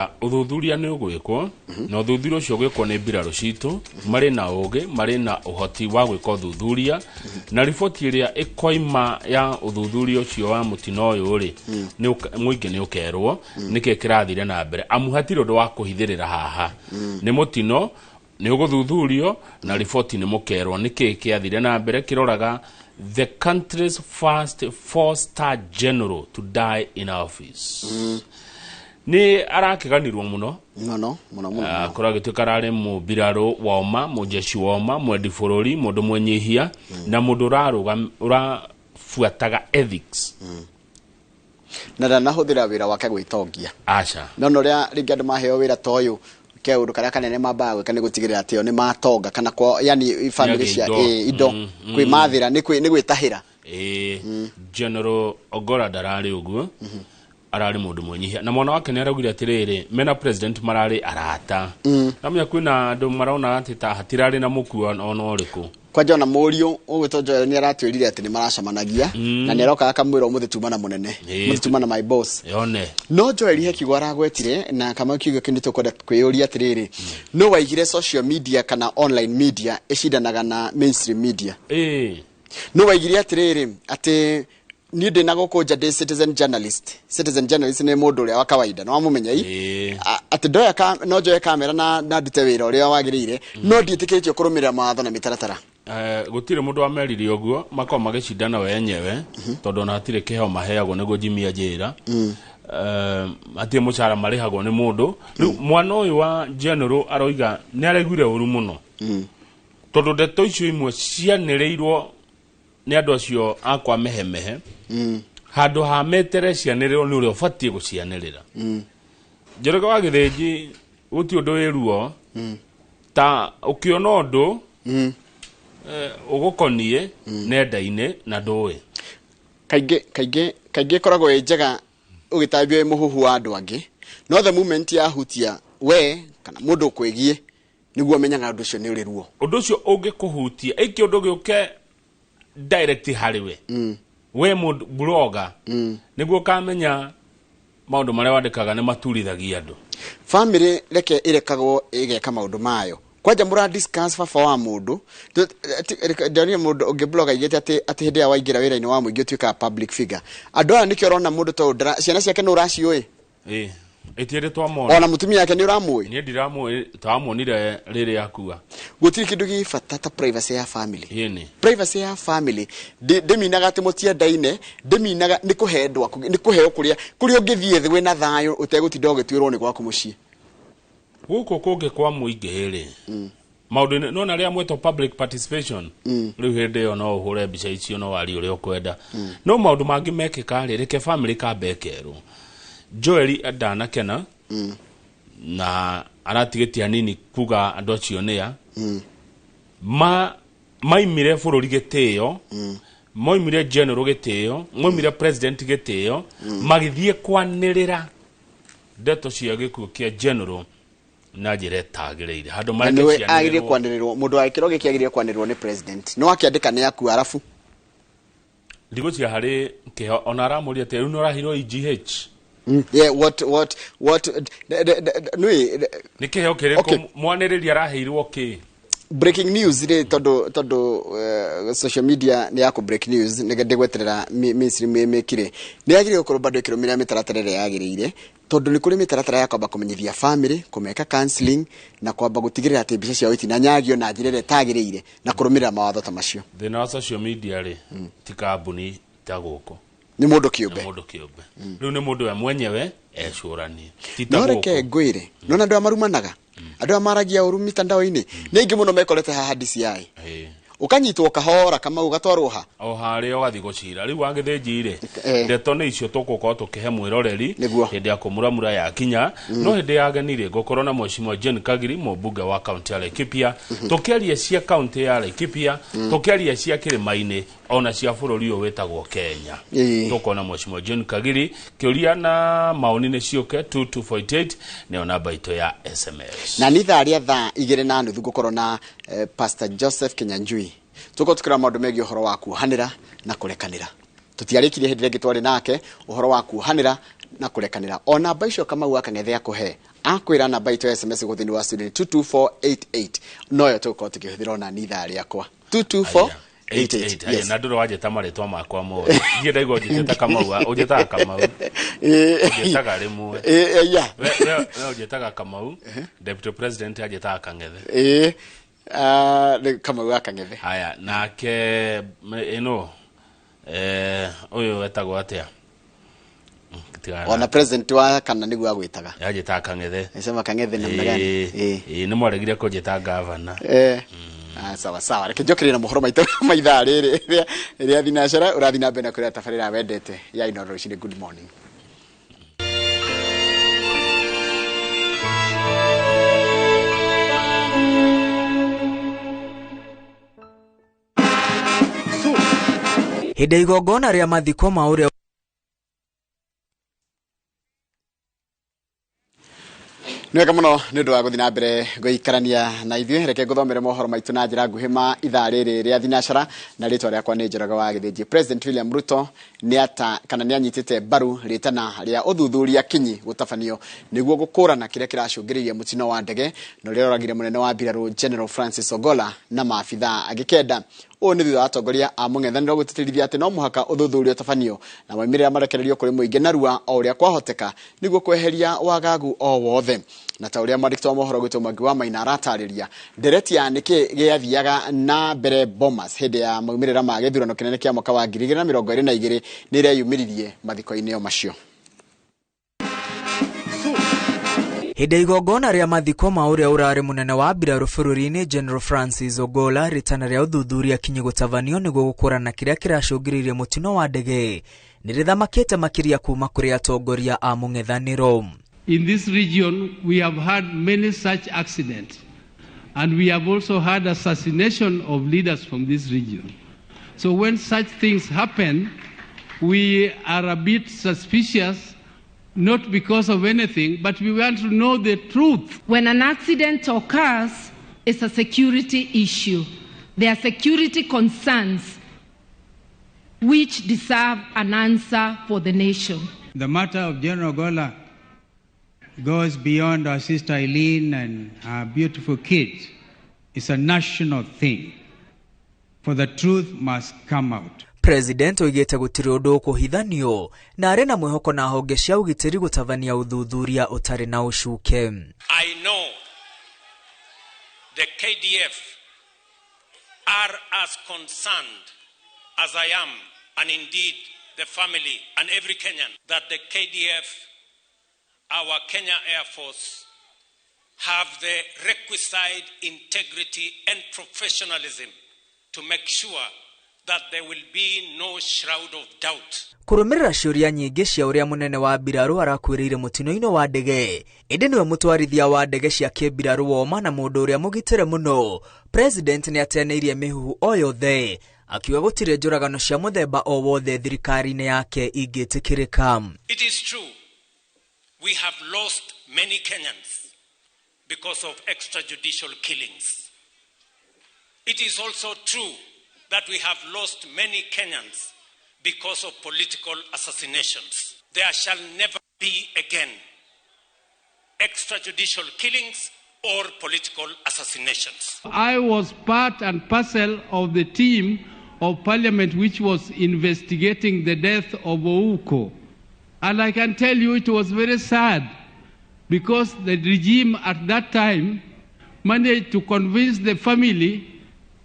Ũthuthuria nĩ ũgwĩkwo, na ũthuthuria ũcio ũgwĩkwo nĩ mbirarũ citũ marĩ na ũgĩ, marĩ na ũhoti wa gwĩka ũthuthuria, na riboti ĩrĩa ĩkoima ya ũthuthuria ũcio wa mũtino ũyũ rĩ, mũingĩ nĩ ũkerwo nĩkĩ kĩrathire na mbere, amu hatirĩ ũndũ wa kũhithĩrĩra haha. Nĩ mũtino nĩ ũgũthuthurio, na riboti nĩ mũkerwo nĩkĩ kĩathire na mbere kĩroraga the country's first four-star general to die in office. Nĩ arakĩganirwo mũno. Mũno mũno mũno. Akorwo agĩtuĩka ararĩ mũmbirarũ wa ũma, mũjeshi wa ũma, mwendi bũrũri, mũndũ mwenyihia na mũndũ ũrabuataga ethics. Na ndanahũthĩra wĩra wake gwĩtongia. Aca. No na ũrĩa rĩngĩ andũ maheo wĩra ta ũyũ, ke ũndũ karĩa kanene mambaga gwĩka nĩ gũtigĩrĩra atĩ o nĩ matonga, kana kwa yani family cia indo. Indo kwĩmathĩra nĩ gwĩtahĩra. Ĩĩ, General Ogolla ndararĩ ũguo, ararĩ mũndũ mwenyihia, na mwana wake nĩ araugire atĩrĩrĩ, mena president mararĩ arata. Namenya kwĩna andũ marona atĩ ta hatirarĩ na mũkuo ona ũrĩkũ. Kwanja ona mũriũ ũgwĩtwo Joel nĩ aratwĩrire atĩ nĩ maracemanagia, na nĩ arokaga akamwĩra, "Ũmũthĩ tuma na mũnene, ũmũthĩ tuma na my boss." Yone. No Joel he kiugo aragwetire, na kama kiugo kĩu nĩ tũkwenda kwĩyũria atĩrĩrĩ, no waigire social media kana online media ĩcindanaga na mainstream media? No waigire atĩrĩrĩ, atĩ niĩ ndĩ na gũkũ nja ndĩ citizen journalist. Citizen journalist nĩ mũndũ ũrĩa wa kawaida, nĩ wamũmenya i? Ĩĩ. Atĩ ndoya no njoe kamera na ndute wĩra ũrĩa wagĩrĩire, no ndiĩtĩkĩrĩtio kũrũmĩrĩra mawatho na mĩtaratara. Gũtirĩ mũndũ wamerire ũguo, makorwo magĩcindana we enyewe, tondũ ona hatirĩ kĩheo maheagwo nĩguo Jimmy anjĩra. Hatirĩ mũcara marĩhagwo nĩ mũndũ. Rĩu mwana ũyũ wa general aroiga nĩ araiguire ũru mũno, tondũ ndeto icio imwe cianĩrĩirwo nĩ andũ acio akwa mehemehe, handũ ha metere cianĩrĩrwo nĩ ũrĩa ũbatiĩ gũcianĩrĩra. Njoroge wa Gĩthĩnji, gũtirĩ ũndũ wĩ ruo ta ũkĩona ũndũ ũgũkoniĩ nenda-inĩ na ndũĩ. Kaingĩ kaingĩ kaingĩ ĩkoragwo ĩ njega ũgĩtambio ĩ mũhuhu wa andũ angĩ, no the moment yahutia we kana mũndũ ũkwĩgiĩ, nĩguo ũmenyaga ũndũ ũcio nĩ ũrĩ ruo. Ũndũ ũcio ũngĩkũhutia, ĩkĩ ũndũ gĩũke direct harĩ we, we mũndũ blogger, nĩguo ũkamenya maũndũ marĩa wandĩkaga nĩ maturithagia andũ. Family reke ĩrekagwo ĩgeka maũndũ mayo. Kwanja mũra discuss baba wa mũndũ. Ndonire mũndũ ũngĩ blog aigĩte atĩ hĩndĩ ĩrĩa waingĩra wĩra-inĩ wa mũingĩ ũtuĩkaga public figure. Andũ aya nĩkĩo ũrona mũndũ ta ũyũ ciana ciake nĩ ũraciũĩ? Ĩ, ĩtiĩrĩ twamona. Ona mũtumia wake nĩ ũramũĩ? Niĩ ndiramũĩ, twamuonire rĩrĩa akua. Gũtirĩ kĩndũ gĩ bata ta privacy ya family. Ĩni. Privacy ya family ndĩminaga atĩ mũtiendaine, ndĩminaga nĩ kũhendwa, nĩ kũheo kũrĩa kũrĩa ũngĩthiĩ thĩ wĩna thayũ ũtegũtinda ũgĩtuĩrwo nĩ gwaku mũciĩ. Gũkũ kũngĩ kwa mũingĩ rĩ, maũndũ-inĩ nona rĩrĩa mwetwo public participation, rĩu hĩndĩ ĩyo no ũhũre mbica icio, no warie ũrĩa ũkwenda, no maũndũ mangĩ mekĩka rĩ, reke family kambe ĩkerwo. Joel ndanakena na aratigĩtie hanini kuga andũ acio nĩa ma maimire bũrũri gĩtĩo, moimire general gĩtĩo, moimire president gĩtĩo, magĩthiĩ kwanĩrĩra ndeto cia gĩkuũ kĩa general na njĩra ĩtagĩrĩire, handũ Na mareke nĩwe cianĩrĩrwo. Agĩrĩire kwanĩrĩrwo, mũndũ wa gĩkĩro gĩkĩ agĩrĩire kwanĩrĩrwo nĩ president, no akĩandĩka nĩ akua arabu. Ndigũcia harĩ kĩho ona aramũria atĩ rĩu nĩ ũrahirwo EGH. Yeah, what nĩ Nĩ kĩheo kĩrĩkũ? Okay. Mwanĩrĩri araheirwo kĩ? Breaking news rĩ, tondũ social media nĩ ya kũ break news, nĩ ndĩgweterera mainstream ĩmĩkire. Nĩ yagĩrĩire gũkorwo bado ĩkĩrũmĩrĩra mĩtaratara ĩrĩa yagĩrĩire, tondũ nĩ kũrĩ mĩtaratara ya kwamba kũmenyithia family, kũmeka counseling na kwamba gũtigĩrĩra atĩ mbica ciao itinanyagio na njĩra ĩrĩa ĩtagĩrĩire na kũrũmĩrĩra mawatho ta macio. Thĩna wa social media rĩ, ti kambuni ta gũkũ. Nĩ mũndũ nĩ kĩũmbe. Mũndũ kĩũmbe. Rĩu nĩ mũndũ we mwenyewe ecũranie, ti ta No reke gũkũ. Ngwĩre, nona andũ aya marumanaga, andũ aya maragia ũru mitandao-inĩ nĩ aingĩ mũno mekorete haha DCI. Ũkanyitwo kahora kamau, ũgatwarwo ha? O harĩa ũgathiĩ gũcira rĩu wagĩthĩnji rĩ. Ndeto nĩ icio tũgũkorwo tũkĩhe mwĩroreri. Nĩguo. Hĩndĩ ya kũmuramura yakinya, no hĩndĩ ya ageni rĩ, ngũkorwo na Mheshimiwa Jane Kagiri, mũmbunge wa kaunti ya Laikipia, tũkĩaria cia kaunti ya Laikipia, tũkĩaria cia kĩrĩma-inĩ ona cia bũrũri ũyũ wĩtagwo Kenya. Tũkona Mheshimiwa John Kagiri. Kĩũria na maoni nĩ ciũke 2248, nĩyo namba itũ ya SMS. Na nĩ ithaa rĩa 2:30 ngũkorwo na Pastor Joseph Kinyanjui, tũkorwo tũkĩrora maũndũ megiĩ ũhoro wa kuohanĩra na kũrekanĩra. Tũtiarĩkirie hĩndĩ ĩrĩa ĩngĩ twarĩ nake, ũhoro wa kuohanĩra na kũrekanĩra. O namba icio Kamau wa Kang'ethe akũhe. Akwĩra namba itũ ya SMS gũkũ thĩinĩ wa studio nĩ 22488, noyo tũgũkorwo tũkĩhũthĩra ona ni ithaa rĩakwa 22488. Yes. Na ndũrĩ wanjĩta marĩtwa makwa mothe. Niĩ ndaigua ũnjĩtĩte Kamau, ũnjĩtaga Kamau. Ũnjĩtaga rĩmwe. Yeah. We ũnjĩtaga Kamau, Deputy President anjĩtaga Kang'ethe. Nĩ Kamau wa Kang'ethe. Haya, nake ĩno ũyũ wetagwo atĩa? Ona president wa kana nĩguo agwĩtaga. Yanjĩtaga Kang'ethe. Nisema Kang'ethe namna gani? Ĩĩ, nĩ mwaregire kũnjĩta gavana. Sawa sawa, reke njokerie na mohoro maitũ ma ithaa rĩrĩ rĩa thinacara. Ũrathiĩ na mbere na kũrĩa tabarĩra wendete ya Inooro rũcinĩ. Good morning. Hĩndĩ ya igongona rĩa mathiko ma ũrĩa Nĩ wega mũno nĩ ũndũ wa gũthiĩ na mbere gũikarania na ithuĩ. Reke ngũthomere mohoro maitũ na njĩra nguhĩ ma ithaa rĩrĩ rĩa thinacara, na rĩtwa rĩakwa nĩ Njoroge wa Gĩthĩnji. President William Ruto nĩ ata kana nĩ anyitĩte mbaru rĩtana rĩa ũthuthuria kinyi gũtabanio nĩguo gũkũrana kĩrĩa kĩracũngĩrĩirie mũtino wa ndege na ũrĩa ũragire mũnene wa mbirarũ General Francis Ogolla na maabithaa angĩ kenda. Ũũ nĩ thutha wa atongoria a mũng'ethanĩro gũtĩtĩrithia atĩ no mũhaka ũthuthuria ũtabanio na moimĩrĩra marekererio kũrĩ mũingĩ narua o ũrĩa kwahoteka nĩguo kweheria wagagu o wothe. Na ta ũrĩa mwandĩki wa mohoro gwitũ Mwangi wa Maina aratarĩria, ndereti ya nĩkĩ gĩathiaga na mbere Bomas hĩndĩ ya maumĩrĩra ma gĩthurano kĩnene kĩa mwaka wa 2022 nĩ ĩreyumĩririe mathiko-inĩ o macio. Hĩndĩ ya igongona rĩa mathiko ma ũrĩa ũrarĩ mũnene wa mbirarũ bũrũri-inĩ General Francis Ogolla, rĩtana rĩa ũthuthuria kinyi gũtabanio nĩguo gũkũrana kĩrĩa kĩracũngĩrĩirie mũtino wa ndege nĩ rĩthamakĩte makĩria kuma kũrĩ atongoria a mũng'ethanĩro. In this region, we have had many such accidents, and we have also had assassination of leaders from this region. So when such things happen, we are a bit suspicious, not because of anything, but we want to know the truth. When an accident occurs, it's a security issue. There are security concerns which deserve an answer for the nation. The matter of General Ogolla goes beyond our sister Eileen and her beautiful kids. It's a national thing, for the truth must come out. President oigĩte gũtirĩ ũndũ ũkũhithanio na arĩ na mwĩhoko na honge cia ũgitĩri gũtabania ũthuthuria ũtarĩ na ũcuke. I know the KDF are as concerned as I am, and indeed the family and every Kenyan, that the KDF, our Kenya Air Force, have the requisite integrity and professionalism to make sure that there will be no shroud of doubt. Kũrũmĩrĩra ciũria nyingĩ cia ũrĩa mũnene wa mbirarũ arakuĩrĩire mũtino-inĩ wa ndege, ĩndĩ nĩwe mũtwarithia wa ndege cia kĩmbirarũ woma na mũndũ ũrĩa mũgitĩre mũno. President nĩ ateanĩirie mĩhuhu o yothe akiuga gũtirĩ njũragano cia mũthemba o wothe thirikari-inĩ yake ingĩtĩkĩrĩka. It is true, we have lost many Kenyans because of extrajudicial killings. It is also true that we have lost many Kenyans because of political assassinations. There shall never be again extrajudicial killings or political assassinations. I was part and parcel of the team of parliament which was investigating the death of Ouko. And I can tell you it was very sad because the regime at that time managed to convince the family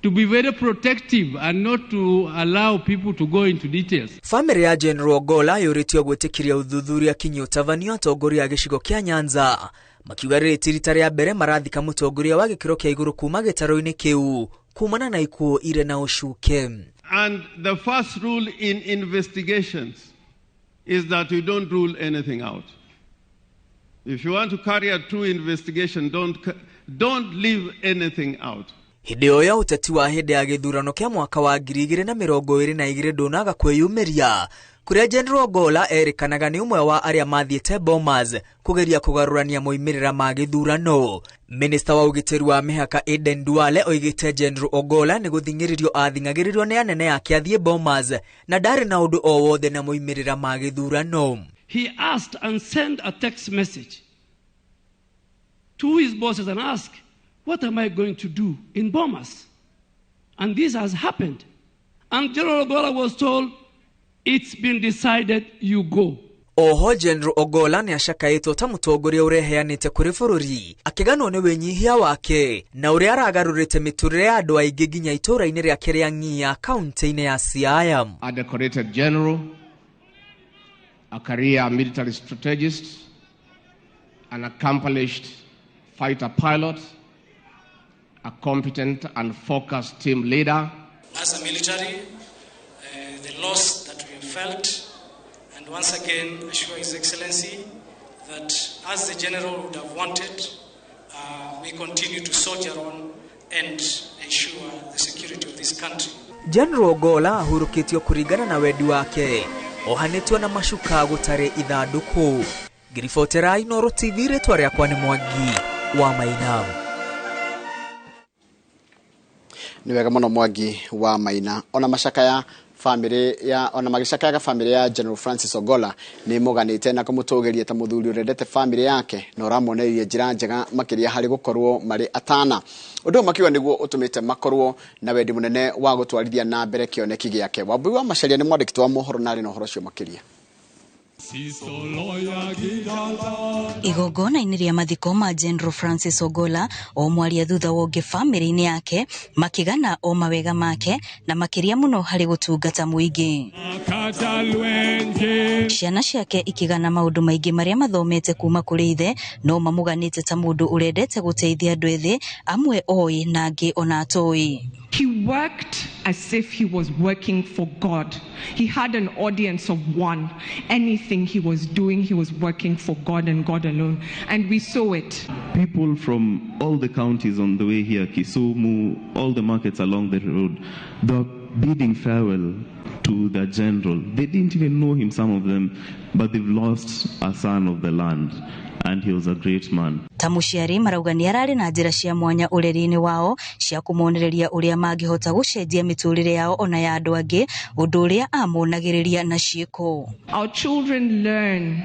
to be very protective and not to allow people to go into details. Famĩlĩ ya General Ogolla yũrĩtio gwĩtĩkĩria ũthuthuria kinyi ũtabanio atongoria a gĩcigo kĩa Nyanza makiuga rĩrĩ ti rita rĩa mbere marathika mũtongoria wa gĩkĩro kĩa igũrũ kuma gĩtarũ-inĩ kĩu kumana na ikuũ irĩ na ũcuke. And the first rule in investigations is that you don't rule anything out. If you want to carry a true investigation, don't leave anything out. Hĩndĩ ĩyo ya ũteti wa hĩndĩ ya gĩthurano kĩa mwaka wa 2022 ndũnaga kwĩyumĩria kũrĩa General Ogolla erĩkanaga nĩ ũmwe wa arĩa mathiĩte Bomas kũgeria kũgarũrania moimĩrĩra ma gĩthurano. Minista wa ũgitĩri wa mĩhaka Aden Duale oigĩte General Ogolla nĩ gũthing'ĩrĩrio athing'agĩrĩrio nĩ anene ake athiĩ Bomas na ndarĩ na ũndũ o wothe na moimĩrĩra ma gĩthurano. He asked and sent a text message to his bosses and ask, what am I going to do in Bomas? And this has happened. And General Ogolla was told, it's been decided, you go. Oho General Ogolla nĩ acakaĩtwo ta mũtongoria ũreheanĩte kũrĩ bũrũri akĩganwo nĩ wĩnyihia wake na ũrĩa aragarũrĩte mĩtũrĩre ya andũ aingĩ nginya itũũra-inĩ rĩake rĩa Ng'ia kaunti-inĩ ya Siaya. A decorated general, a career military strategist, an accomplished fighter pilot, a competent and focused team leader. As a military, the loss that we have felt, and once again assure His Excellency that as the general would have wanted, we continue to soldier on and ensure the security of this country. General Ogolla ahurũkĩtio kũringana na wendi wake ohanĩtio na macuka gũtarĩ ithandũkũ. Ngĩribotera Inooro TV, rĩtwa rĩakwa nĩ Mwangi wa Maina. Nĩ wega mũno Mwangi wa Maina. Ona macakaya family ya ona magĩcakayaga family ya General Francis Ogolla nĩ mũganĩte na kũmũtũgĩria ta mũthuri ũrendete family yake na ũramonereria njĩra njega makĩria harĩ gũkorwo marĩ atana. Ũndũ ũyũ makiuga nĩguo ũtũmĩte makorwo na wendi mũnene wa gũtwarithia na mbere kĩoneki gĩake. Wambui wa Macharia nĩ mwandĩki wa mohoro na arĩ na ũhoro ũcio makĩria. Igongona-inĩ rĩa mathiko ma General Francis Ogolla o mwaria thutha wa ũngĩ famĩlĩ-inĩ yake makĩgana o mawega make na makĩria mũno harĩ gũtungata mũingĩ. Ciana ciake ikĩgana maũndũ maingĩ marĩa mathomete kuma kũrĩ ithe no mamũganĩte ta mũndũ ũrendete gũteithia andũ ethĩ amwe oĩ na angĩ ona atoĩ. He worked as if he was working for God. He had an audience of one. Anything he was doing, he was working for God and God alone. And we saw it. People from all the counties on the way here, Kisumu, all the markets along the road, they're bidding farewell to their general. They didn't even know him, some of them, but they've lost a son of the land. And he was a great man. Ta mũciari marauga nĩ ararĩ na njĩra cia mwanya ũreri-inĩ wao cia kũmonereria ũrĩa mangĩhota gũcenjia mĩtũrĩre yao ona ya andũ angĩ, ũndũ ũrĩa amonagĩrĩria na ciĩko. Our children learn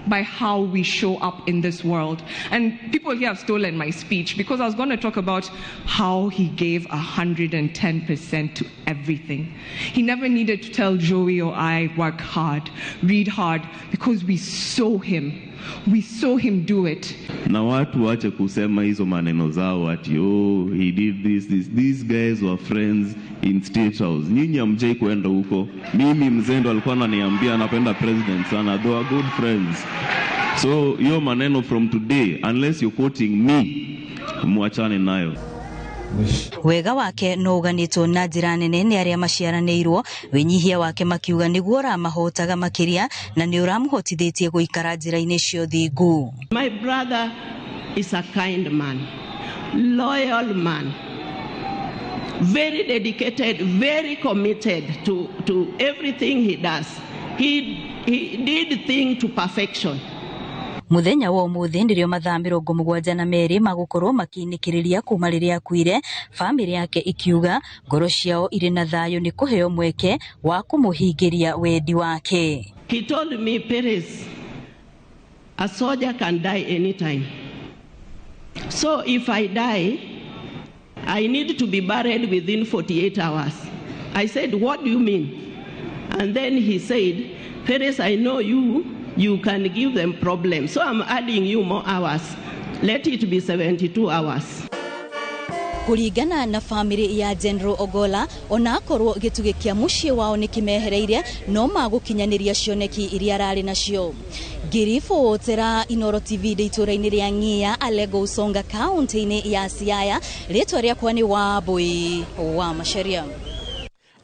by how we show up in this world. And people here have stolen my speech because I was going to talk about how he gave 110% to everything. He never needed to tell Joey or I, work hard, read hard, because we saw him. We saw him do it. Na watu wache kusema hizo maneno zao ati, oh, he did this, this. These guys were friends in State House. Nyinyi hamjai kuenda huko. Mimi mzee ndo alikuwa ananiambia anapenda president sana. They were good friends. So hiyo maneno from today, unless you're quoting me, muachane nayo. Wega wake no ũganĩtwo na njĩra nene nĩ arĩa maciaranĩirwo, wĩnyihia wake makiuga nĩguo ũramahotaga makĩria na nĩ ũramũhotithĩtie gũikara njĩra-inĩ cia ũthingu. My brother is a kind man, loyal man, very dedicated, very committed to everything he does. He did things to perfection. Muthenya wa ũmũthĩ nĩrĩo mathaa 72 magũkorwo makĩinĩkĩrĩria kuma rĩrĩa akuire, famĩlĩ yake ikiuga ngoro ciao irĩ na thayũ nĩ kũheo mweke wa kũmũhingĩria wendi wake. He told me, Perez, a soldier can die anytime. So if I die, I need to be buried within 48 hours. I said, what do you mean? And then he said, Perez, I know you. You can give them problems. So I'm adding you more hours. Let it be 72 hours. Kũringana na famĩlĩ ya General Ogolla, ona akorwo gĩtugĩ kĩa mũciĩ wao nĩ kĩmehereire, no magũkinyanĩria cioneki iria ararĩ nacio. Ngĩribotera Inooro TV ndĩ itũũra-inĩ rĩa Ng'ia, Alego Usonga, kaunti-inĩ ya Siaya, rĩtwa rĩakwa nĩ Wambui wa Macharia.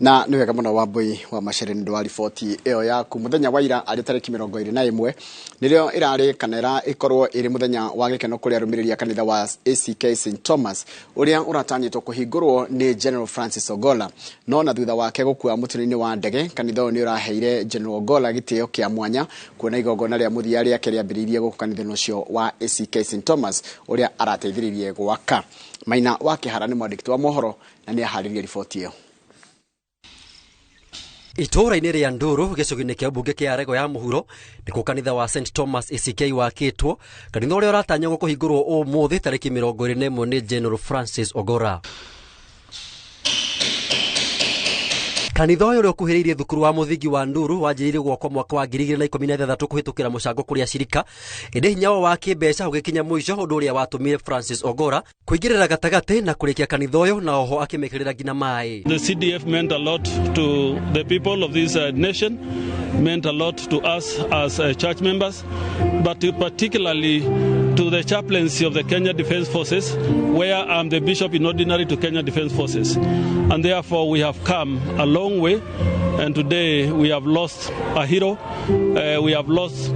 Na nĩ wega mũno Wambui wa Macharia nĩ ũndũ wa riboti ĩyo yaku. Mũthenya wa ira arĩ tarĩki 21 nĩrĩo ĩrarĩ kana ĩra ĩkorwo ĩrĩ mũthenya wa gĩkeno kũrĩ arũmĩrĩri a kanitha wa ACK St Thomas ũrĩa ũratanyĩtwo kũhingũrwo nĩ General Francis Ogolla. No na thutha wake gũkua mũtino-inĩ wa ndege, kanitha ũyũ nĩ ũraheire General Ogolla gĩtĩo kĩa mwanya kuona igongona rĩa mũthia rĩake rĩambĩrĩirie gũkũ kanitha-inĩ ũcio wa ACK St Thomas ũrĩa arateithĩrĩirie gwaka. Maina wa Kĩhara nĩ mwandĩki wa mohoro na nĩ aharĩrie riboti ĩyo. Itũũra-inĩ rĩa Ndũrũ gĩcũgĩ-inĩ kĩa mbunge kĩa Rego ya Mũhuro nĩkuo kanitha wa St Thomas ACK wakĩtwo, kanitha ũrĩa ũratanywo kũhingũrwo ũmũthĩ tarĩki 21 nĩ General Francis Ogora. Kanitha ũyũ ũrĩa ũkuhĩrĩirie thukuru wa mũthingi wa Nduru wanjĩrĩirie gwakwo mwaka wa 2016 kũhĩtũkĩra mũcango kũrĩ acirika, ĩndĩ hinya wao wa kĩmbeca ũgĩkinya mũico, ũndũ ũrĩa watũmire Francis Ogora kũingĩrĩra gatagatĩ na kũrĩkia kanitha ũyũ na oho akĩmĩkĩrĩra nginya maĩ. The CDF meant a lot to the people of this nation, meant a lot to us as church members, but particularly to the chaplaincy of the Kenya Defence Forces, where I'm the bishop in ordinary to Kenya Defence Forces. And therefore we have come a long way, and today we have lost a hero. We have lost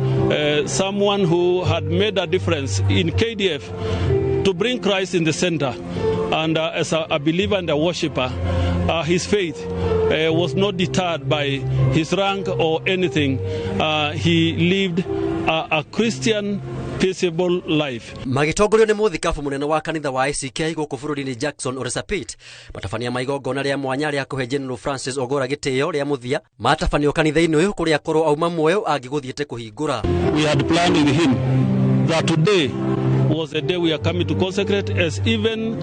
someone who had made a difference in KDF to bring Christ in the center. And as a believer and a worshipper, his faith was not deterred by his rank or anything. He lived a Christian peaceable life. Magĩtongorio nĩ mũthikabu mũnene wa kanitha wa ACK gũkũ bũrũri-inĩ Jackson Oresapit, matabania ma igongona rĩa mwanya rĩa kũhe General Francis Ogora gĩtĩo rĩa mũthia matabanio kanitha-inĩ ũyũ kũrĩa korwo auma muoyo angĩgũthiĩte kũhingũra. We had planned with him that today was the day we are coming to consecrate, as even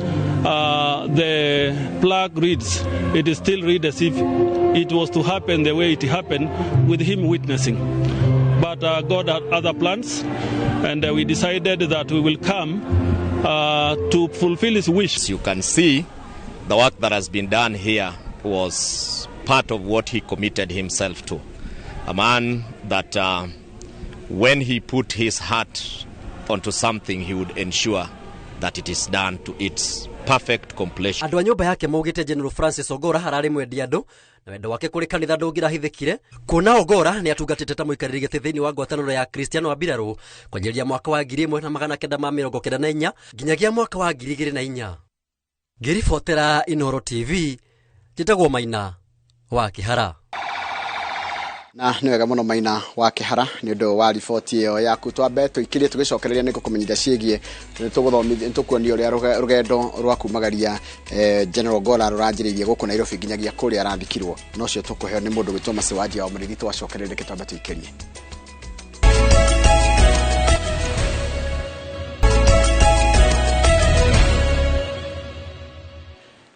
the plaque reads, it is still read as if it was to happen the way it happened, with him witnessing. But God had other plans, and we decided that we will come to fulfill his wish. You can see the work that has been done here was part of what he committed himself to. A man that when he put his heart onto something, he would ensure that it is done to its perfect completion. Andũ a nyũmba yake maugĩte General Francis Ogora ararĩ mwendi andũ na wendo wake kũrĩ kanitha ndũngĩrahithĩkire, kuona Ogora nĩ atungatĩte ta mũikarĩri gĩtĩ thĩinĩ wa ngwatanĩro ya Kristiano wa mbirarũ kwanjĩrĩria mwaka wa 1994 nginyagia mwaka wa 2004. Ngĩribotera Inooro TV, njĩtagwo Maina wa Kĩhara. Na nĩ wega mũno Maina wa Kĩhara nĩ ũndũ wa riboti ĩyo yaku. Twambe tũikirie tũgĩcokereria nĩ gũkũmenyithia ciĩgiĩ nĩtũgũthomithia nĩtũkuonia ũrĩa rũgendo rwa kumagaria General Ogola rũranjĩrĩirie gũkũ Nairobi nginyagia kũrĩa arathikirwo. No ũcio tũkũheo nĩ mũndũ gwĩtwo Macewanjia wa Mũrĩithi. Twacokereria reke twambe tũikĩrie.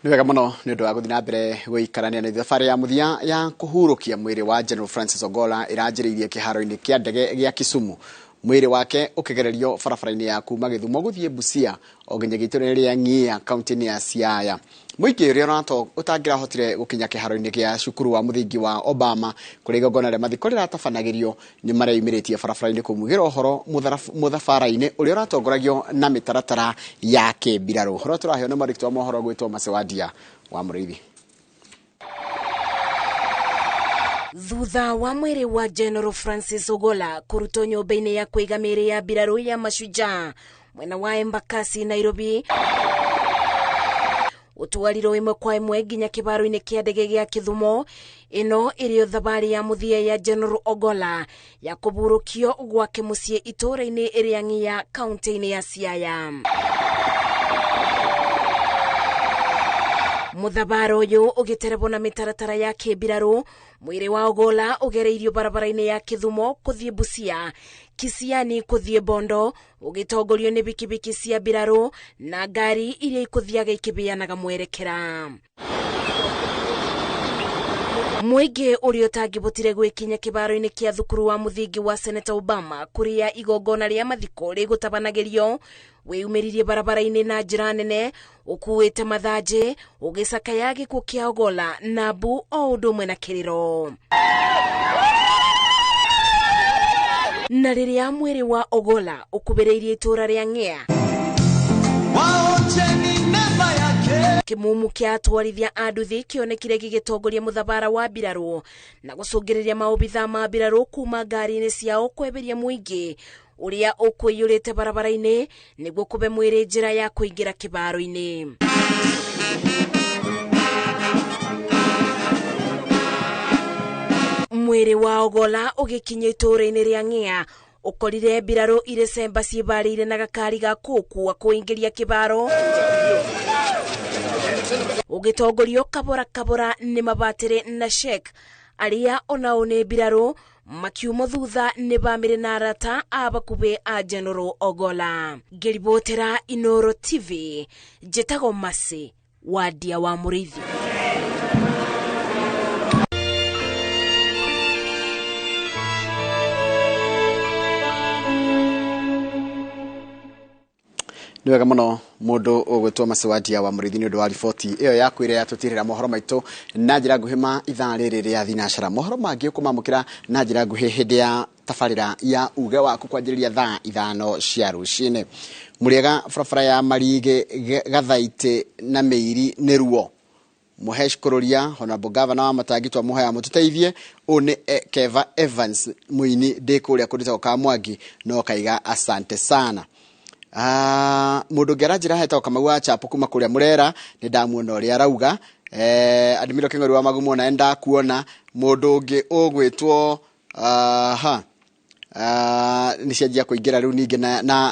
Nĩ wega mũno nĩ ũndũ wa gũthiĩ na mbere gũikarania na thabarĩ ya mũthia ya kũhurũkia mwĩrĩ wa General Francis Ogola ĩranjĩrĩirie kĩharo-inĩ kĩa ndege gĩa Kisumu. Mwĩrĩ wake ũkĩgererio barabara-inĩ ya kuma Gĩthumo gũthiĩ Busia o nginyagia itũũra rĩa Ng'ia kaunti-inĩ ya Siaya. Mũingĩ ũrĩa ũtangĩrahotire gũkinya kĩharo-inĩ gĩa cukuru wa mũthingi wa Obama kũrĩa igongona rĩa mathiko rĩratabanagĩrio nĩ mareyumĩrĩtie barabara-inĩ kũmugĩra ũhoro mũthabara-inĩ ũrĩa ũratongoragio na mĩtaratara ya kĩmbirarũ. Ũhoro tũraheo nĩ mwandĩki wa mohoro gwĩtwo Macewandia wa Mũrĩithi. Thutha wa mwĩrĩ wa General Francis Ogola kũrutwo nyũmba-inĩ ya kũiga mĩĩrĩ ya mbirarũ ya Mashujaa mwena wa Embakasi Nairobi, ũtwarirwo ĩmwe kwa ĩmwe nginya kĩbaro-inĩ kĩa ndege gĩa Kĩthumo. Ĩno ĩrĩo thabarĩ ya mũthia ya General Ogola ya kũburũkio gwake mũciĩ itũũra-inĩ rĩa Ng'ia kaunti-inĩ ya Siaya. Mũthabara ũyũ ũgĩterebwo na mĩtaratara ya kĩmbirarũ, mwĩrĩ wa Ogola ũgereirio barabara-inĩ ya Kĩthumo kũthiĩ Busia, Kisiani kũthiĩ Bondo, ũgĩtongorio nĩ bikibiki cia mbirarũ na ngari iria ikũthiaga ikĩbĩanaga mwerekera. Mũingĩ ũrĩa ũtangĩbotire gwĩkinya kĩbaro-inĩ kĩa thukuru wa mũthingi wa Senator Obama kũrĩa igongona rĩa mathiko rĩgũtabanagĩrio wĩyumĩririe barabara-inĩ na njĩra nene ũkuĩte mathanjĩ ũgĩcakaya gĩkuũ kĩa Ogola na mbu o ũndũ ũmwe na kĩrĩro. Na rĩrĩa mwĩrĩ wa Ogola ũkubĩrĩirie itũũra rĩa Ng'ia, kĩmumu kĩa atwarithia a nduthi kĩonekire gĩgĩtongoria mũthabara wa mbirarũ na gũcũngĩrĩria maobitha ma mbirarũ kuma ngari-inĩ ciao kweberia mũingĩ ũrĩa ũkũiyũrĩte barabara-inĩ nĩguo kũbe mwĩrĩ njĩra ya kũingĩra kĩbaro-inĩ. Mwĩrĩ wa Ogola ũgĩkinya itũũra-inĩ rĩa Ng'ia ũkorire mbirarũ irĩ cemba ciĩbarĩire na gakari ga kũũkua kũingĩria kĩbaro ũgĩtongorio kabora kabora nĩ mabatĩrĩ na Sheikh Arĩa onao nĩ mbirarũ makiumo thutha nĩ bamĩrĩ na arata a bakubĩ a General Ogolla. Ngĩribotera Inooro TV, njĩtagwo Mercy Wadia wa Mũrĩithi. Nĩ wega mũno mũndũ ũgwĩtwo Mercy Wadia wa Mũrĩithi nĩ ũndũ wa riboti ĩyo yaku ĩrĩa yatũtirĩra mohoro maitũ na njĩra nguhĩ ma ithaa rĩrĩ rĩa thinacara. Mohoro mangĩ ũkũmamũkĩra na njĩra nguhĩ hĩndĩ ya tabarĩra ya uge waku kwanjĩrĩria thaa 5 cia rũcinĩ. Mũrĩega barabara ya Marigĩ Gathaitĩ na Mĩiri nĩ ruo. Mũhesh Kũrũria, Honorable Governor wa Matangi twamũhoya mũtũteithie. Ũyũ nĩ Keva Evans mũini ndĩ kũrĩa kũndũ ka Mwangi no kaiga asante sana. Mũndũ ũngĩ aranjĩra hetagwo Kamau wa Chapo kuma kũrĩa Mũrera, nĩ ndamuona ũrĩa arauga. Admiro Kĩng'ori wa Magumo naye ndakuona. Mũndũ ũngĩ ũgwĩtwo nĩ cianjia kũingĩra rĩu ningĩ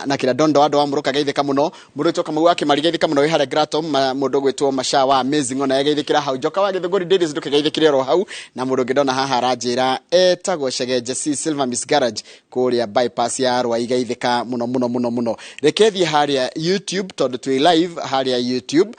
na kĩrĩa Dondo wa andũ wa Mũrũka geithĩka mũno. Mũndũ ũgwĩtwo Kamau wa Kĩmari geithĩka mũno wĩ harĩa Gratom. Mũndũ ũgwĩtwo Masha wa Amazing ona geithĩkĩra hau. Njoka wa Gĩthũngũri Dailies ndũkĩgeithĩkĩre oro hau. Na mũndũ ũngĩ ndona haha aranjĩra etagwo Shegenje C Silver Miss Garage kũrĩa bypass ya Rwai geithĩka mũno mũno mũno mũno. Reke thiĩ harĩa YouTube tondũ twĩ live harĩa YouTube,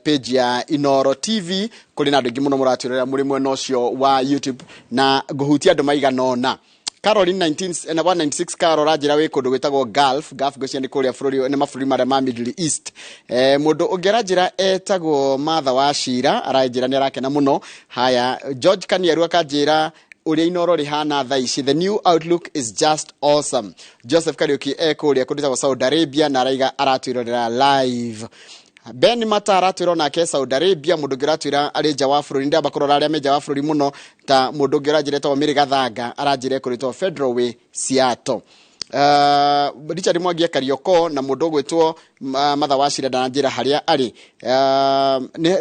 page ya Inooro TV. Kũrĩ na andũ aingĩ mũno mũratwĩrorera mũrĩ mwena ũcio wa YouTube na ngũhutia andũ maigana ũna. Caroline 196 Carol aranjĩra wĩ kũndũ gwĩtagwo Gulf. Gulf ngwĩciria nĩ kũrĩa bũrũri, nĩ mabũrũri marĩa ma Middle East. Mũndũ ũngĩ aranjĩra etagwo Martha wa Shira, aranjĩra nĩ arakena mũno. Haya, George Kaniaru akanjĩra ũrĩa Inooro rĩhana thaa ici, the new outlook is just awesome. Joseph Kariuki e kũrĩa kũndũ gwĩtagwo Saudi Arabia na araiga aratwĩrorera live. Ben Mata aratwĩra onake Saudi Arabia. Mũndũ ũngĩ ũratwĩra arĩ nja wa bũrũri, ndamba kũrora arĩa me nja wa bũrũri mũno ta mũndũ ũngĩ ũranjĩra etagwo Mary Gathanga, aranjĩra ekũrĩtwo Federal Way Seattle. Richard Mwangi Karioko na mũndũ ũgwĩtwo Martha wa Shira ndanjĩra harĩa arĩ.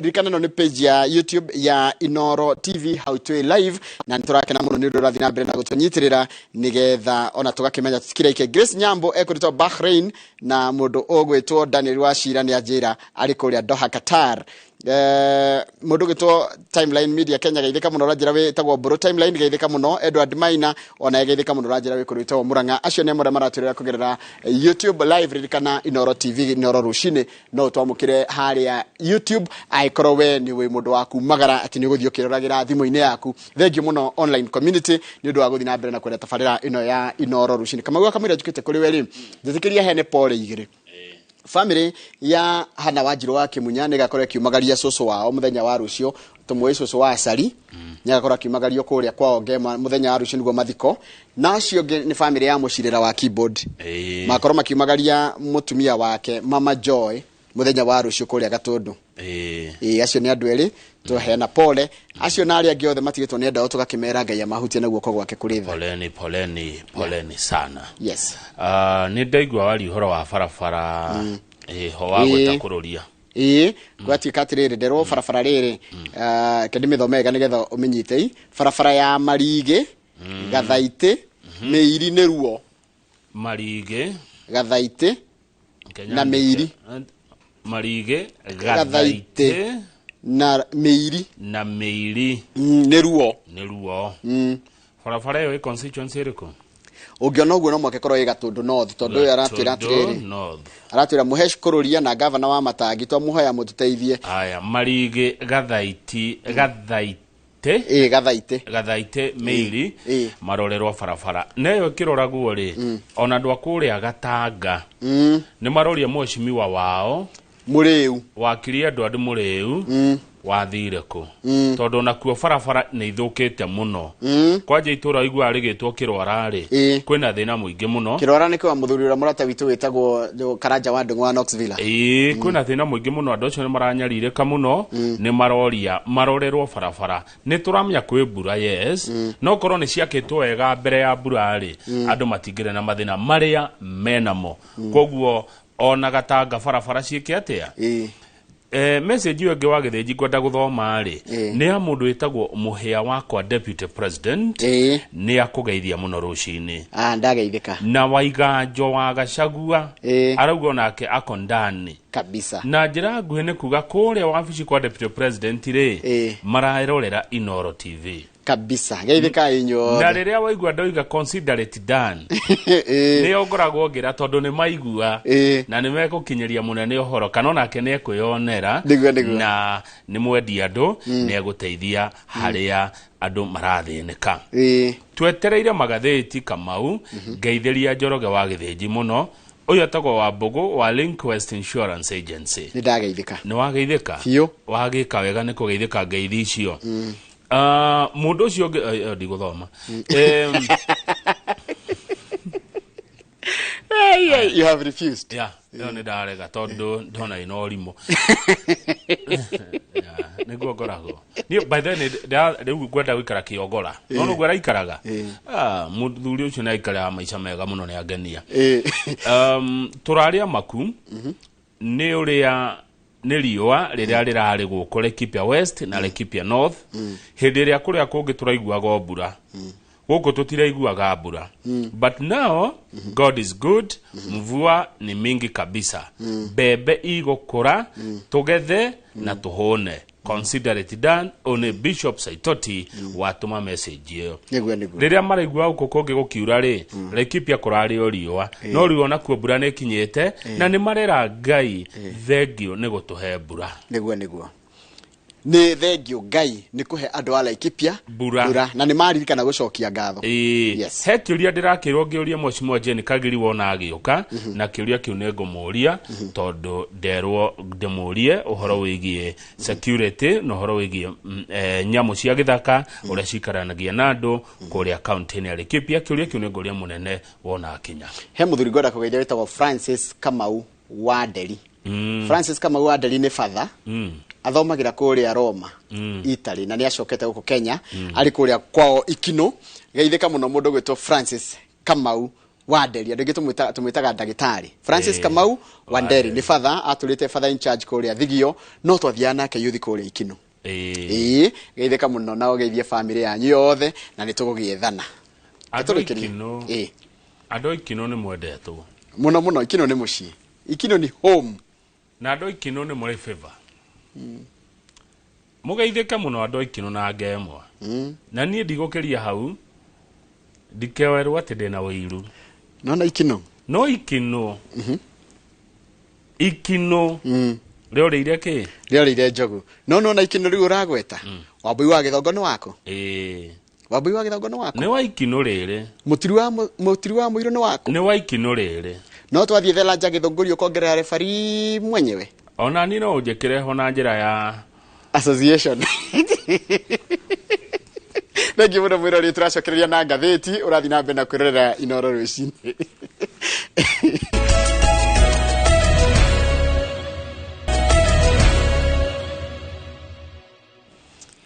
Ririkana ĩno nĩ page ya YouTube ya Inooro TV hau twĩ live na nĩtũrakena mũno nĩ ũndũ ũrathiĩ na mbere na gũtũnyitĩrĩra nĩgetha ona tũgakĩmenya tũtikĩraike. Grace Nyambo ekũrĩtwo Bahrain na mũndũ ũgwĩtwo Daniel wa Shira nĩ anjĩra arĩ kũrĩa Doha Qatar. Mũndũ ũgwĩtwo Timeline Media Kenya geithĩka mũno ũranjĩra wĩtagwo Mbũrũ Timeline geithĩka mũno. Edward Maina ona geithĩka mũno ũranjĩra wĩ kũrĩa wĩtagwo Mũrang'a. Acio nĩ amwe arĩa maratwĩrora kũgerera YouTube live. Ririkana Inooro TV Inooro rũcinĩ no twamũkĩre harĩa YouTube angĩkorwo we nĩ wĩ mũndũ wa kumagara atĩ nĩ ũgũthiĩ ũkĩroragĩra thimũ-inĩ yaku. Thank you mũno online community nĩ ũndũ wa gũthiĩ na mbere na kwenda tabarĩra ĩno ya Inooro rũcinĩ. Kamau kamũira njũkĩte kũrĩ we rĩ, njĩtĩkĩria hene pole igĩrĩ. Family ya Hana Wanjiru wa Kimunya nĩ ĩgakorwo ĩkiumagaria cũcũ wao mũthenya wa rũciũ, tũmũĩ cũcũ wa Acari nĩ agakorwo akiumagario kũrĩa kwao Ngema mũthenya wa rũciũ nĩguo mathiko. Na acio angĩ nĩ family ya mũcirĩra wa keyboard, makorwo makiumagaria mũtumia wake Mama Joy mũthenya wa rũciũ kũrĩa Gatũndũ. Acio nĩ andũ erĩ tũheana pole. Acio na arĩa angĩ othe matigĩtwo nĩ andũ ao tũgakĩmera Ngai amahutie na guoko gwake kũrĩ tha. Poleni, poleni, poleni sana. Yes. Nĩ ndaigua waria ũhoro wa barabara ho wa gwĩta kũrũria. Gwatuĩka atĩrĩrĩ, nderwo barabara rĩrĩ, reke ndĩmĩthome wega nĩgetha ũmĩnyite. Barabara ya Marigĩ, Gathaitĩ, Mĩiri nĩ ruo. Marigĩ, Gathaitĩ na Mĩiri. Marigĩ, Gathaitĩ Gathaitĩ na Mĩiri. Na Mĩiri. Nĩ ruo. Nĩ ruo. Barabara ĩyo ĩ constituency ĩrĩkũ? Ũngĩona ũguo no mwaka ĩkorwo ĩ Gatũndũ North, tondũ ũyũ aratwĩra atĩrĩrĩ. North. Aratwĩra Mũhesh Kũrũria na gavana wa Matangi twamũhoya mũtũteithie. Aya, Marigĩ, Gathaiti, Gathaitĩ. Gathaitĩ. Gathaitĩ, Mĩiri, marorerwo barabara. Na ĩyo ĩkĩroragwo rĩ, ona andũ a kũrĩa Gatanga nĩ maroria mheshimiwa wao Mũrĩu, wakiri Edward Mũrĩu, wathire kũ? Tondũ onakuo barabara nĩ ithũkĩte mũno. Kwanja itũra ũiguaga rĩgĩtwo Kĩrwara rĩ, kwĩna thĩna mũingĩ mũno. Kĩrwara nĩ kwa mũthuri ũrĩa mũrata witũ wĩtagwo Karanja wa Ndung'u wa Knoxville. Kwĩna thĩna mũingĩ mũno, andũ acio nĩ maranyarirĩka mũno, nĩ maroria marorerwo barabara. Nĩ tũramenya kwĩ mbura, yes, no korwo nĩ ciakĩtwo wega mbere ya mbura rĩ, andũ matingĩrĩ na mathĩna marĩa menamo. Koguo ona Gatanga barabara ciĩke atĩa? Message ĩyo ĩngĩ wa Gĩthĩnji ngwenda gũthoma rĩ, nĩ ya mũndũ wĩtagwo Mũhĩa wakwa Deputy President, nĩ akũgeithia mũno rũcinĩ. Ndageithĩka. Na Waiganjo wa Gachagua arauga onake ako ndani. Kabisa. Na njĩra nguhĩ nĩ kuga kũrĩa wabici kwa deputy president rĩ, marerorera Inoro TV. Kabisa, geithĩkai inyuothe. Na rĩrĩa waigua ndoiga consider it done, nĩo ngoragwo ngĩra tondũ nĩ maigua na nĩ mekũkinyĩria mũnene ũhoro kana onake nĩ ekwĩyonera. Nĩguo, nĩguo. Na nĩ mwendi andũ, nĩ egũteithia harĩa andũ marathĩnĩka. Twetereire magathĩti Kamau. Ngeithĩria Njoroge wa Gĩthĩnji mũno, ũyũ etagwo wa Mbũgũ wa Linquest Insurance Agency. Nĩ ndageithĩka. Nĩ wageithĩka? Biũ. Wagĩka wega nĩ kũgeithĩka ngeithi icio. Mũndũ ũcio ũngĩ ndigũthoma. You have refused. Yeah, ĩyo nĩ ndarega tondũ ndona ĩna ũrimũ. Yeah, nĩguo ngoragwo niĩ. By the way, rĩu ngwenda gũikara kĩongora no nĩguo araikaraga. Ah, mũthuri ũcio nĩ aikaraga maica mega mũno, nĩ angenia. Tũraria maku nĩ ũrĩa nĩ riũa rĩrĩa rĩrarĩ gũkũ Laikipia West na Laikipia North, hĩndĩ ĩrĩa kũrĩa kũngĩ tũraiguaga o mbura, gũkũ tũtiraiguaga mbura. But now God is good, mvua ni mingi kabisa, mbembe igũkũra, tũgethe na tũhũne. Consider it done. One Bishop Saitoti watũma message ĩyo. Nĩguo, nĩguo. Rĩrĩa maraigua gũkũ kũngĩ gũkiura rĩ, Laikipia kũrarĩ o riũa, no rĩu onakuo mbura nĩ ĩkinyĩte na nĩ marera Ngai thengio nĩ gũtũhe mbura. Nĩguo, nĩguo, nĩ thengio Ngai nĩ kũhe andũ a Laikipia mbura. Mbura, na nĩ maririkana gũcokia ngatho. Ĩĩ. He kĩũria ndĩrakĩrwo ngĩũria Mheshimiwa Jane Kagiri wona agĩũka, na kĩũria kĩu nĩ ngũmũria tondũ nderwo ndĩmũrie ũhoro wĩgiĩ security na ũhoro wĩgiĩ nyamũ cia gĩthaka ũrĩa cikaranagia na andũ kũrĩa kaunti-inĩ ya Laikipia. Kĩũria kĩu nĩ ngũria mũnene wona akinya. He mũthuri ngwenda kũgeithia wĩtagwo Francis Kamau wa Nderi. Francis Kamau wa Nderi nĩ batha, athomagĩra kũrĩa Roma, Italy, na nĩ acokete gũkũ Kenya. Arĩ kũrĩa kwao Ikino. Geithĩka mũno mũndũ gwĩtwo Francis Kamau wa Nderi. Andũ aingĩ tũmwĩtaga ndagĩtarĩ Francis Kamau wa Nderi. Nĩ batha, atũrĩte father in charge kũrĩa Thigio, no twathiaga nake yuthi kũrĩa Ikino. Ĩĩ, geithĩka mũno na ũgeithie famĩlĩ yanyu yothe na nĩ tũgũgĩethana. Andũ Tũrĩkĩrie. Ikino, andũ a Ikino nĩ mwendetwo. Mũno mũno. Ikino nĩ mũciĩ, Ikino nĩ home. Na andũ a Ikino nĩ mũrĩ favor. Mũgeithĩke mũno andũ a Ikino na ngemwa. Na niĩ ndigũkĩria hau ndikewerwo atĩ ndĩna ũiru. Nona Ikino. No Ikino, Ikino rĩorĩire kĩ? Rĩorĩire njogu. No nona Ikino rĩu ũragweta, Wambui wa Gĩthongo nĩ waku. Ĩĩ. Wambui wa Gĩthongo nĩ waku. Nĩ wa Ikino rĩrĩ. Mũtiri wa mũirũ nĩ waku. Nĩ wa Ikino rĩrĩ. No twathiĩ Thelanja Gĩthũngũri ũkongerera refari mwenyewe. Ona niĩ no ũnjĩkĩre ho na njĩra ya association. Thengiũ mũno mwĩrori, tũracokereria na ngathĩti. Ũrathiĩ na mbere na kwĩrorera Inoro rũcinĩ.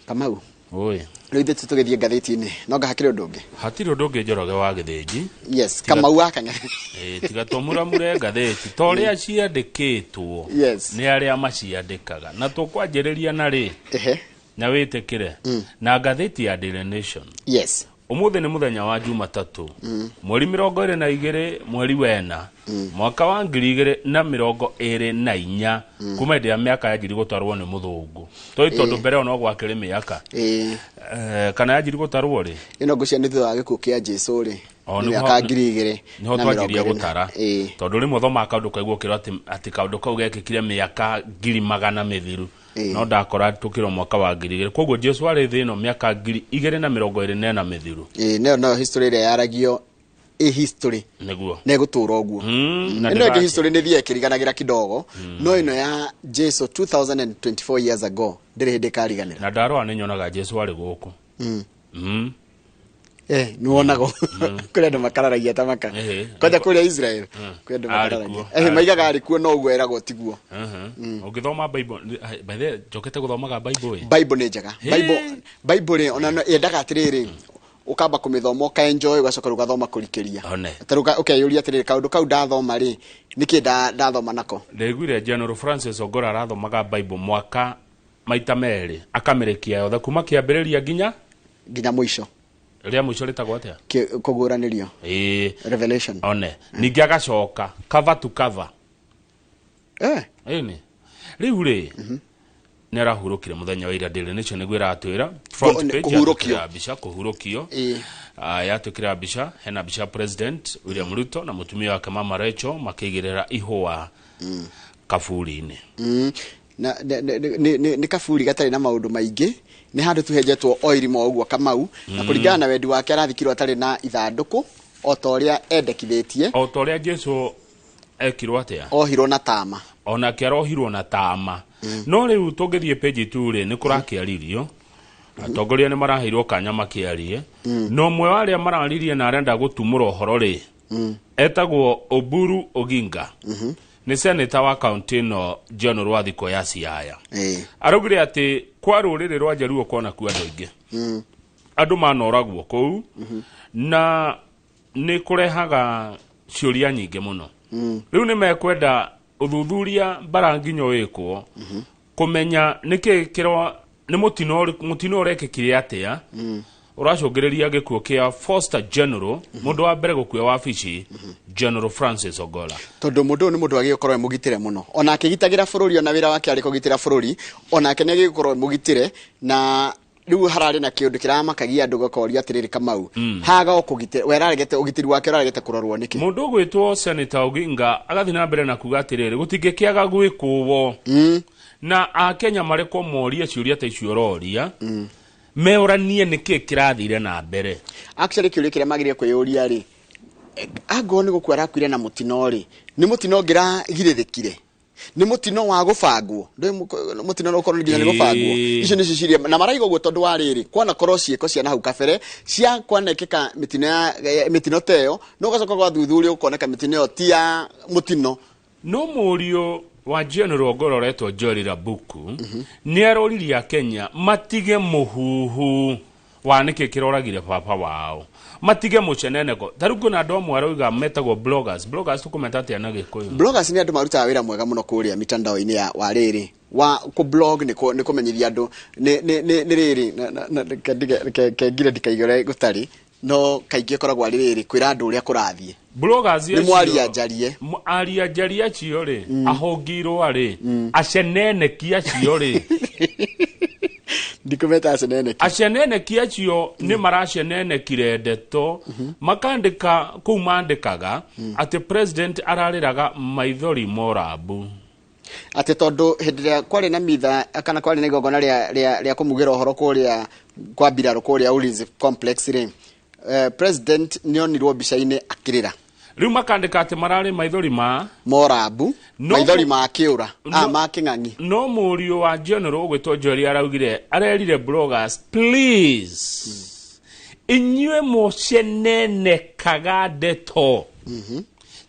Kamau. Oi. Rĩu ithuĩ tũgĩthiĩ ngathĩti-inĩ, no nga hakĩrĩ ũndũ ũngĩ? Hatirĩ ũndũ ũngĩ, Njoroge wa Gĩthĩnji. Yes, Kamau wa Kang'ethe. Ĩĩ, tiga tũmuramure ngathĩti ta ũrĩa ciandĩkĩtwo nĩ arĩa maciandĩkaga, na tũkwanjĩrĩria na rĩ na wĩtĩkĩre na ngathĩti ya Daily Nation. Ũmũthĩ nĩ mũthenya wa Jumatatũ, mweri 22 mweri wena mwaka wa 2024, kuma hĩndĩ ya mĩaka yanjirie gũtarwo nĩ mũthũngũ toi, tondũ mbere ĩyo no gwakĩrĩ mĩaka. Kana yanjirie gũtarwo rĩ? Ĩno ngũcia nĩ thutha wa gĩkuũ kĩa Jesu rĩ. O, nĩ nĩho- mĩaka 2000 niho na twanjirie 20. gũtara, tondũ rĩmwe ũthomaga kaũndũ kaigua ũkĩrwo atĩ kaũndũ kau gekĩkire mĩaka 100,000 mĩthiru, no ndakora tũkĩrwo mwaka wa 2000. Koguo Jesu arĩ thĩ ĩno mĩaka 2024 mĩthiru. Ĩĩ, nĩyo noyo history ĩrĩa yaragio ĩ history. Nĩguo. Na ĩgũtũra ũguo. Na Ĩno ĩngĩ ndĩrake. history nĩ thiaga ĩkĩriganagĩra kidogo, no ĩno ya Jesu 2024 years ago ndĩrĩ hĩndĩ ĩkariganĩra. Na ndarora nĩ nyonaga Jesu arĩ gũkũ. Eh, nĩ wonago kũrĩ andũ makararagia ta maka kwanja kũrĩa Israel, kwĩ andũ Arĩ makararagia. kuo, Eh, arĩ maigaga arĩ kuo, no ũguo eragwo tiguo. Ũngĩthoma Bible, by the way, njokete gũthomaga Bible ĩ. Bible nĩ njega. Bible rĩ, ona yendaga atĩrĩrĩ, ũkamba kũmĩthoma ũkaenjoy, ũgacoka rĩu ũgathoma kũrikĩria. One. Ta rĩu ũkeyũria atĩrĩrĩ, kaũndũ kau ndathoma rĩ, nĩkĩ ndathoma nako? Ndaiguire General Francis Ogora arathomaga Bible mwaka maita merĩ, akamĩrĩkia yothe kuma kĩambĩrĩria nginya nginya mũico. Rĩa mũico rĩtagwo atĩa? Kũguũranĩrio. Ĩĩ. Revelation. One ningĩ agacoka cover to cover. Ĩni rĩu rĩ, nĩ arahurũkire mũthenya wa ira. Daily Nation nĩguo ĩratwĩra front page. Kũhurũkio. Yatwĩkĩra mbica kũhurũkio. Yatwĩkĩra mbica, hena mbica ya President William Ruto na mũtumia wake Mama Rachel makĩigĩrĩra ihũa kaburi-inĩ. Na nĩ kaburi gatarĩ na maũndũ maingĩ, nĩ handũ tu henjetwo o irima o ũguo, Kamau, na kũringana na wendi wake arathikirwo atarĩ na ithandũkũ o ta ũrĩa endekithĩtie. O ta ũrĩa Jesu ekirwo atĩa? Ohirwo na tama. Onake arohirwo na tama. No rĩu tũngĩthiĩ page tu rĩ, nĩ kũrakĩaririo, atongoria nĩ maraheirwo kanya makĩarie, na ũmwe wa arĩa mararirie na arenda gũtumũra ũhoro rĩ, etagwo Oburu Oginga, nĩ seneta wa kaunti ĩno John Rwathiko ya Siaya. Araugire atĩ kwa rũrĩrĩ rwa Jaluo kwana kuo andũ aingĩ, andũ manoragwo kũu, na nĩ kũrehaga ciũria nyingĩ mũno. Rĩu nĩ mekwenda ũthuthuria mbara nginya wĩkwo kũmenya nĩkĩ kĩro nĩ mũtino mũtino ũrekĩkire atĩa ũracũngĩrĩria gĩkuũ kĩa Foster General, mũndũ wa mbere gũkua wabici, General Francis Ogola. Tondũ mũndũ ũyũ nĩ mũndũ wagĩrĩirwo gũkorwo e mũgitĩre mũno, ona akĩgitagĩra bũrũri, ona wĩra wake arĩ kũgitĩra bũrũri, onake nĩ agĩrĩirwo gũkorwo e mũgitĩre. Na rĩu hararĩ na kĩũndũ kĩramakagia andũ, gakoria atĩrĩrĩ, Kamau, haga o kũgitĩra we araregete, ũgitĩri wake ũraregete kũrorwo nĩkĩ? Mũndũ ũgwĩtwo Senator Oginga agathiĩ na mbere na kuga atĩrĩrĩ, gũtingĩkĩaga gwĩkũwo na akenya marekwo morie ciũria ta icio ũroria, meũranie nĩkĩ kĩrathire na mbere. Actually, kĩũria kĩrĩa magĩrĩire kwĩyũria rĩ, angorwo nĩ gũkua arakuire na mũtino rĩ, nĩ mũtino ũngĩragirĩrĩkire? Nĩ mũtino wa gũbangwo? Ndũĩ mũtino no ũkorwo nginya nĩ gũbangwo. Icio nĩcio ciria na maraiga ũguo, tondũ wa rĩrĩ, kwanakorwo ciĩko cia na hau kabere cia kwanekĩka mĩtino ya mĩtino ta ĩyo, no ũgacoka gwathuthurio gũkoneka mĩtino ĩyo ti ya mũtino. No mũriũ wa General Ogolla ũretwo Joel Rabuku nĩ aroririe Akenya matige mũhuhu wa nĩkĩ kĩroragire baba wao, matige mũceneneko. Ta rĩu kwĩna andũ amwe aroiga metagwo bloggers. Bloggers tũkũmeta atĩa na Gĩkũyũ? Bloggers nĩ andũ marutaga wĩra mwega mũno kũrĩa mitandao-inĩ ya wa rĩrĩ wa kũ blog, nĩ kũmenyithia andũ nĩ rĩrĩ reke ngire ndikaige ũrĩa gũtarĩ, no kaingĩ ĩkoragwo arĩ rĩrĩ kwĩra andũ ũrĩa kũrathiĩ. Bloggers Nĩ acio- mwaria njarie. Aria njarie acio rĩ, ahũngirwa rĩ, aceneneki acio rĩ. Ndikũmeta aceneneki. Aceneneki acio nĩ maracenenekire ndeto, makandĩka kũu mandĩkaga atĩ president ararĩraga maithori morambu. Atĩ tondũ hĩndĩ ĩrĩa kwarĩ na mitha kana kwarĩ na igongona rĩa kũmugĩra ũhoro kũrĩa kwa mbirarũ kũrĩa Ulinzi Complex rĩ, president nĩ onirwo mbica-inĩ akĩrĩra. Rĩu makandĩka atĩ mararĩ maithori ma morambu. Maithori ma kĩũra, ma kĩng'ang'i. No mũriũ wa General ũgwĩtwo Joel araugire, arerire bloggers, please, inyuĩ mũcenenekaga ndeto,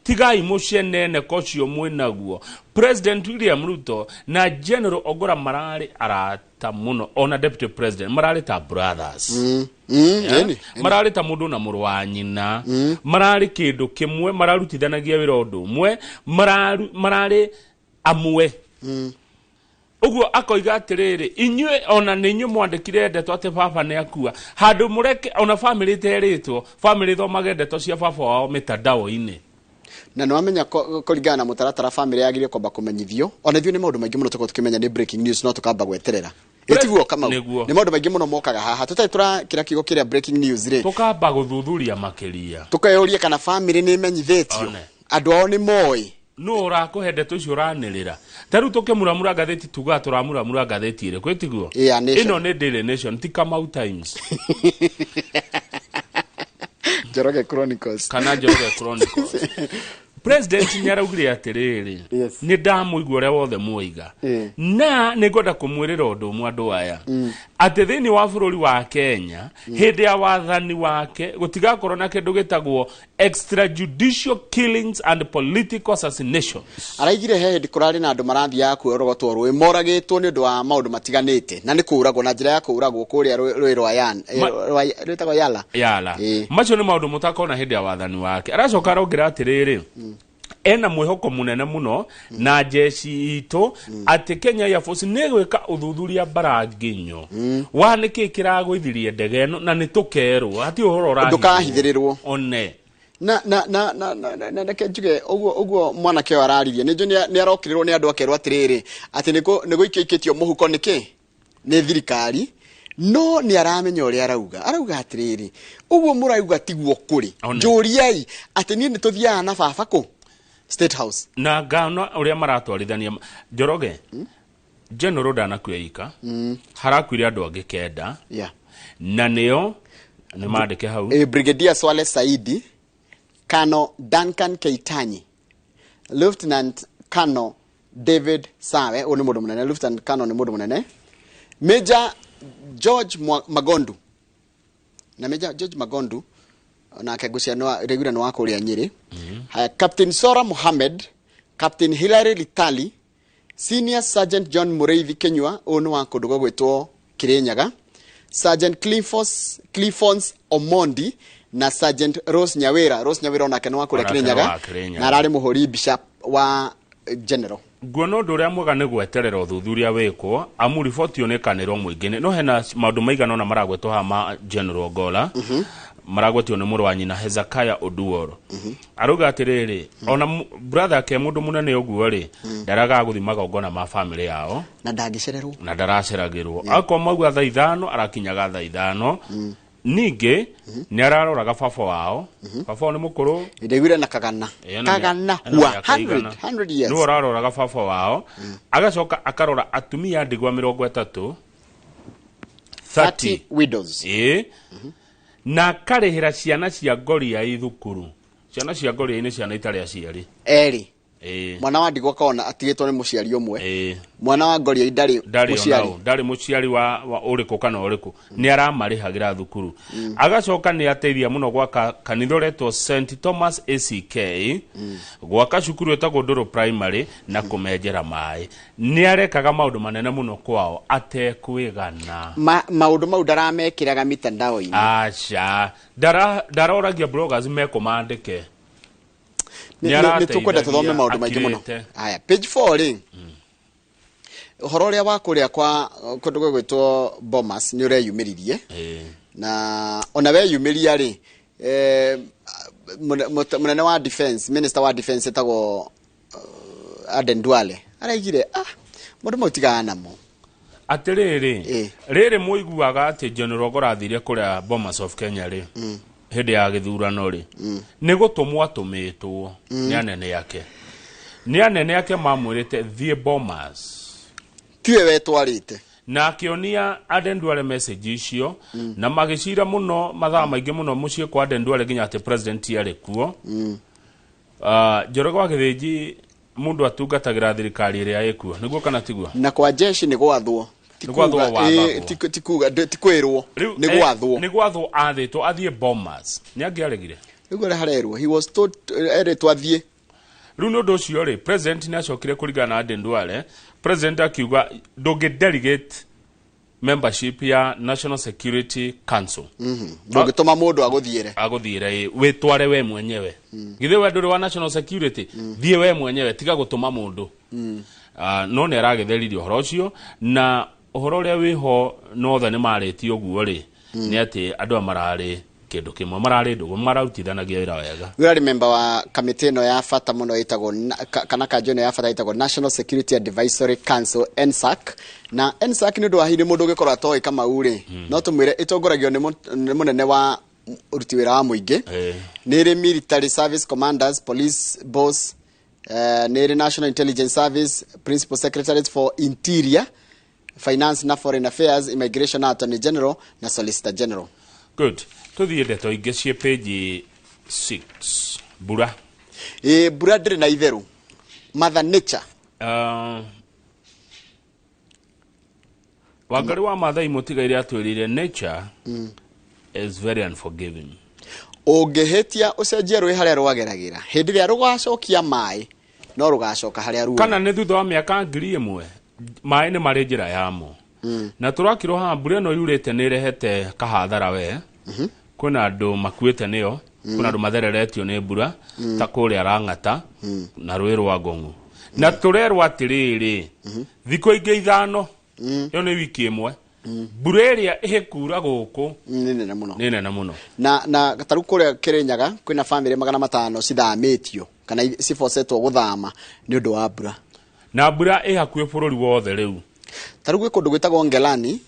tigai mũceneneko ũcio mwĩnaguo. President William Ruto na General Ogora mararĩ arata mũno, ona deputy president mararĩ ta brothers. Yeah? Mararĩ ta mũndũ na mũrũ wa nyina, mararĩ kĩndũ kĩmwe, mararutithanagia wĩra ũndũ ũmwe, mararĩ amwe ũguo. Akoiga atĩrĩrĩ, inyuĩ ona nĩ inyuĩ mwandĩkire ndeto atĩ baba nĩ akua, handũ mũreke ona famĩlĩ ĩterĩtwo, famĩlĩ thomage ndeto cia baba wao mitandao-inĩ. Na nĩ wamenya kũringana na mũtaratara famĩlĩ yagĩrĩire kwamba kũmenyithio. Ona ithuĩ nĩ maũndũ maingĩ mũno tũkorwo tũkĩmenya nĩ breaking news, no tũkamba gweterera. Ĩtiguo, Kamau? Nĩguo. Nĩ maũndũ maingĩ mũno mokaga haha tũtarĩ tũrakĩra kiugo kĩrĩa breaking news rĩ, tũkamba gũthuthuria makĩria. Tũkeyũria kana famĩlĩ nĩ ĩmenyithĩtio. One. Andũ ao nĩ moĩ. Nũ ũrakũhe ndeto icio ũranĩrĩra? Ta rĩu tũkĩmuramura ngathĩti, tugaga tũramuramura ngathĩti ĩrĩkũ, ĩtiguo? Yeah, Nation. Ĩno nĩ Daily Nation, ti Kamau Times. Njoroge Chronicles. Kana Njoroge Chronicles. President nĩ araugire atĩrĩrĩ, nĩ ndamũigua ũrĩa wothe mwoiga, na nĩ ngwenda kũmwĩrĩra ũndũ ũmwe andũ aya, atĩ thĩinĩ wa bũrũri wa Kenya hĩndĩ ya wathani wake gũtigakorwo na kĩndũ gĩtagwo extrajudicial killings and political assassinations. Araigire he hĩndĩ kũrarĩ na andũ marathiaga kuorogotwo rũĩ, moragĩtwo nĩ ũndũ wa maũndũ matiganĩte, na nĩ kũũragwo na njĩra ya kũũragwo kũrĩa rũĩ rwa Yan, rwĩtagwo Yala. Yala. Macio nĩ maũndũ mũtakona hĩndĩ ya wathani wake. Aracoka arongera atĩrĩrĩ, ena mwĩhoko mũnene mũno na jeshi itũ atĩ Kenya Air Force nĩ ĩgwĩka ũthuthuria mbaranginyo wa nĩkĩ kĩragũithirie ndege ĩno, na nĩ tũkerwo, hatirĩ ũhoro ũrahithwo. Ndũkahithĩrĩrwo. One. Na na na na na na na reke njuge ũguo ũguo mwanake ũyũ araririe nĩ njũĩ nĩ arokĩrĩrwo nĩ andũ akerwo atĩrĩrĩ atĩ nĩ gũikio ikĩtio mũhuko nĩkĩ nĩ thirikari, no nĩ aramenya ũrĩa arauga. Arauga atĩrĩrĩ, ũguo mũrauga tiguo kũrĩ. Njũriai atĩ niĩ nĩ tũthiaga na baba kũ State House. Na ngana ũrĩa maratwarithania Njoroge. General ndanakua ika, harakuire andũ angĩ 9. Na nĩo nĩ mandĩke hau. Brigadier Swale Saidi, Colonel Duncan Keitanyi, Lieutenant Colonel David Sawe, ũyũ nĩ mũndũ mũnene, Lieutenant Colonel nĩ mũndũ mũnene, Major George Magondu, na Major George Magondu nake ngũcia rĩguire nĩ wa kũrĩa Nyĩrĩ. Haya, Captain Sora Mohammed, Captain Hilary Litali, Senior Sergeant John Mureithi Kenyua, ũyũ nĩ wa kũndũ gũgwĩtwo Kirinyaga, Sergeant Cliffons Omondi na Sergeant Rose Nyawira. Rose Nyawira onake nĩ wa kũrĩa Kirinyaga, na ararĩ mũhũri mbica wa General. Nguona ũndũ ũrĩa mwega nĩ gweterera ũthuthuria wĩkwo, amu riboti yonekanĩrwo mũingĩ-inĩ. No hena maũndũ maigana ũna maragwetwo haha ma General Ogolla, maragwetwo nĩ mũrũ wa nyina Hezekiah Oduor. Arauga atĩrĩrĩ, ona brother ake mũndũ mũnene ũguo rĩ, ndaragaga gũthiĩ magongona ma family yao. Na ndangĩcererwo. Na ndaraceragĩrwo. Akorwo mauga thaa 5, arakinyaga thaa 5. Ningĩ, nĩ araroraga baba wao. Baba wao nĩ mũkũrũ. Ndaiguire na kagana. Kagana Ena hua. mĩaka igana. 100 years. Nĩwe ũraroraga baba wao. Agacoka akarora atumia a ndigwa 30. 30 widows. Na akarĩhĩra ciana cia ngoriai thukuru. Ciana cia ngoriai nĩ ciana itarĩ aciari. Erĩ. Mwana wa ndigwa akona atigĩtwo nĩ mũciari ũmwe. Mwana wa ngoriai ndarĩ mũciari. Ndarĩ mũciari wa ũrĩkũ kana ũrĩkũ. Nĩ aramarĩhagĩra thukuru. Agacoka nĩ ateithia mũno gwaka kanitha ũretwo St Thomas ACK, gwaka cukuru ĩtagwo Ndũrũ Primary na kũmenjera maĩ. Nĩ arekaga maũndũ manene mũno kwao atekwĩgana. Maũndũ mau ndaramekĩraga mitandao-inĩ. Aca, ndaroragia bloggers mekũmandĩke. Nĩ tũkwenda tũthome maũndũ maingĩ mũno. Haya, page 4 rĩ. Ũhoro ũrĩa wa kũrĩa kwa kũndũ gwĩtwo Bomas nĩ ũreyumĩririe. Na ona weyumĩria rĩ, mũnene wa defense, minister wa defense etagwo Aden Duale, araigire mũndũ mau tigana namo. Atĩrĩrĩ, rĩrĩ mũiguaga atĩ General Ogolla athire kũrĩa Bomas of Kenya rĩ, hĩndĩ ya gĩthurano rĩ, nĩ gũtũmwo atũmĩtwo nĩ anene ake. Nĩ anene ake mamwĩrĩte thiĩ Bomas. Tiwe wetwarĩte. Na akĩonia Aden Duale message icio, na magĩcira mũno mathaa maingĩ mũno mũciĩ kwa Aden Duale nginya atĩ president arĩ kuo. Njoroge wa Gĩthĩnji mũndũ atungatagĩra thirikari ĩrĩa ĩkuo, nĩguo kana tiguo? Na kwa jeshi nĩ gwathwo. Tikuga tikwĩrwo, nĩ gwathwo. Nĩ gwathwo athĩtwo athiĩ Bomas. Nĩ angĩaregire. Rĩu ũrĩa harerwo, he was told erĩtwo athiĩ. Rĩu nĩ ũndũ ũcio rĩ, president nĩ acokire kũringana na Aden Duale, president akiuga ndũngĩ delegate membership ya National Security Council. Ndũngĩtũma mũndũ agũthiĩre. Agũthiĩre, wĩtware we mwenyewe. Githĩ we ndũrĩ wa National Security, thiĩ we mwenyewe, tiga gũtũma mũndũ. No nĩ aragĩtheririe ũhoro ũcio, na ũhoro ũrĩa wĩho nothe nĩ marĩtie ũguo rĩ, nĩ atĩ andũ aya mararĩ kĩndũ kĩmwe, mararĩ ndũgũ, mararutithanagia wĩra wega. We are member wa kamĩtĩ ĩno ya bata mũno ĩtagwo kana kanjũ ĩno ya bata ĩtagwo National Security Advisory Council NSAC. Na NSAC nĩ ũndũ wa hinya mũndũ ũngĩkorwo atoĩ Kamau rĩ, no tũmwĩre ĩtongoragio nĩ mũnene wa ũruti wĩra wa mũingĩ. Nĩ ĩrĩ military service commanders, police boss, nĩ ĩrĩ National Intelligence Service, Principal Secretariat for Interior, Finance na Foreign Affairs, Immigration na Attorney General na Solicitor General. Good. Tuthiĩ ndeto ingĩ ciĩ page 6. Mbura. Mbura ndĩrĩ na itherũ. Mother Nature. Wangari wa Maathai mũtigaire atwĩrire nature is very unforgiving. Ũngĩhĩtia ũcenjie rũĩ harĩa rwageragĩra, hĩndĩ ĩrĩa rũgacokia maĩ no rũgacoka harĩa ruo. Kana nĩ thutha wa mĩaka 1000 maĩ nĩ marĩ njĩra yamo. Na tũrakirwo haha mbura ĩno yurĩte nĩ ĩrehete kahathara we. Kwĩna andũ makuĩte nĩyo, kwĩna andũ mathereretio nĩ mbura, ta kũrĩa Lang'ata na rũĩ rwa Ngong'u. Na tũrerwo atĩrĩrĩ, thikũ ingĩ 5, ĩyo nĩ wiki ĩmwe, Mbura ĩrĩa ĩhĩkura gũkũ nĩ nene mũno. Nĩ nene mũno. Na tarĩu kũrĩa Kĩrĩnyaga kwĩna bamĩrĩ 500 cithamĩtio kana cibocetwo gũthama nĩ ũndũ wa mbura. Na mbura ĩ hakuhĩ bũrũri wothe rĩu. Tarĩu gwĩ kũndũ gwĩtagwo Ngelani,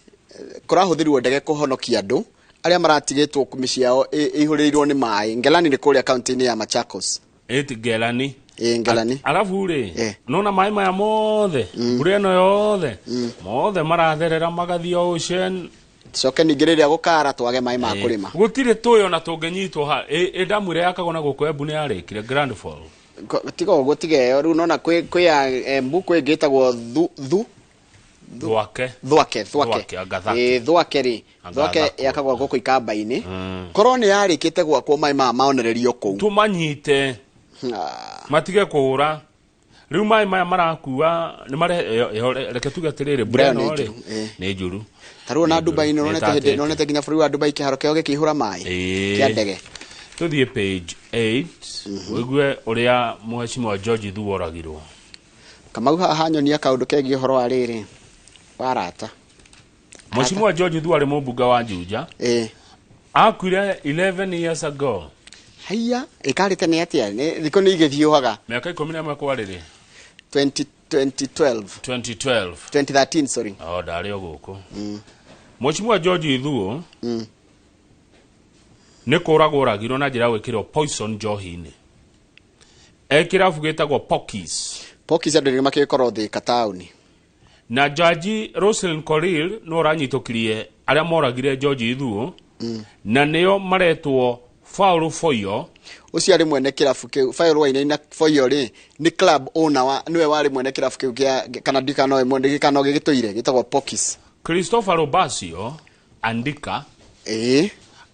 kũrahũthĩrirwo ndege kũhonokia andũ arĩa maratigĩtwo mĩciĩ yao ĩihũrĩirwo nĩ maĩ. Ngelani nĩ kũrĩa kaunti-inĩ ya Machakos. Ĩti Ngelani. Ĩ Ngelani. Arabu rĩ, nona maĩ maya mothe, mbura ĩno yothe, mothe maratherera magathiĩ ocean. Coke ningĩ rĩrĩa gũkara twage maĩ ma kũrĩma. Gũtirĩ tũĩ ona tũngĩnyitwo ha. Ĩ damu ĩrĩa yakagwo na gũkũ Embu nĩ yarĩkire Grand Fall. Tiga ũguo, tiga ĩyo. Rĩu nona kwĩ ya Embu, kwĩ ĩngĩ ĩtagwo thu Thwake. Thwake, Thwake. Thwake, anga Thake. Ĩ, Thwake rĩ, Anga Thwake Thakwe. yakagwo gũkũ Ikamba-inĩ. Korwo nĩ yarĩkĩte gwakwo maĩ maya maonererio kũu. Tũmanyite. Matige kũũra. Rĩu maĩ maya marakua nĩ mare reke tuge atĩrĩrĩ, mbura Mbura ĩyo ĩno nĩ rĩ njuru, ĩ. nĩ njuru. Ta rĩu ona Dubai Nĩ nĩũronete hĩndĩ ĩtatĩte. nĩũronete nginya bũrũri wa Dubai kĩharo kĩao gĩkĩihũra maĩ kĩa ndege. Tũthiĩ page 8 ũigue ũrĩa mheshimiwa George Thuo oragirwo. Kamau haha nyonia kaũndũ kegiĩ ũhoro wa rĩrĩ wa arata. Mheshimiwa George Thuo arĩ mũmbunge wa Juja. Akuire 11 years ago. Haiya, ĩkarĩte nĩ atĩa? Nĩ thikũ nĩ igĩthiũhaga. Mĩaka 11 kwarĩrĩ. 2012. 2012. 2013, sorry. Oh, ndarĩ o gũkũ. Mheshimiwa George Thuo nĩ kũragwo oragirwo na njĩra ya gwĩkĩrwo poison njohi-inĩ. E kĩrabu gĩtagwo Pokis. Pokis andũ nĩ makĩkorwo Thika taũni. Na jaji Roselyn Korir nĩ ũranyitũkirie arĩa moragire George Thuo na nĩo maretwo Faulu Foyo. Ũcio arĩ mwene kĩrabu kĩu. Faulu Wainaina Foyo rĩ nĩ club owner wa nĩwe warĩ mwene kĩrabu kĩu kĩa kana ndikana no mwene kana no gĩgĩtũire gĩtagwo Pokis. Christopher Robacio Andika.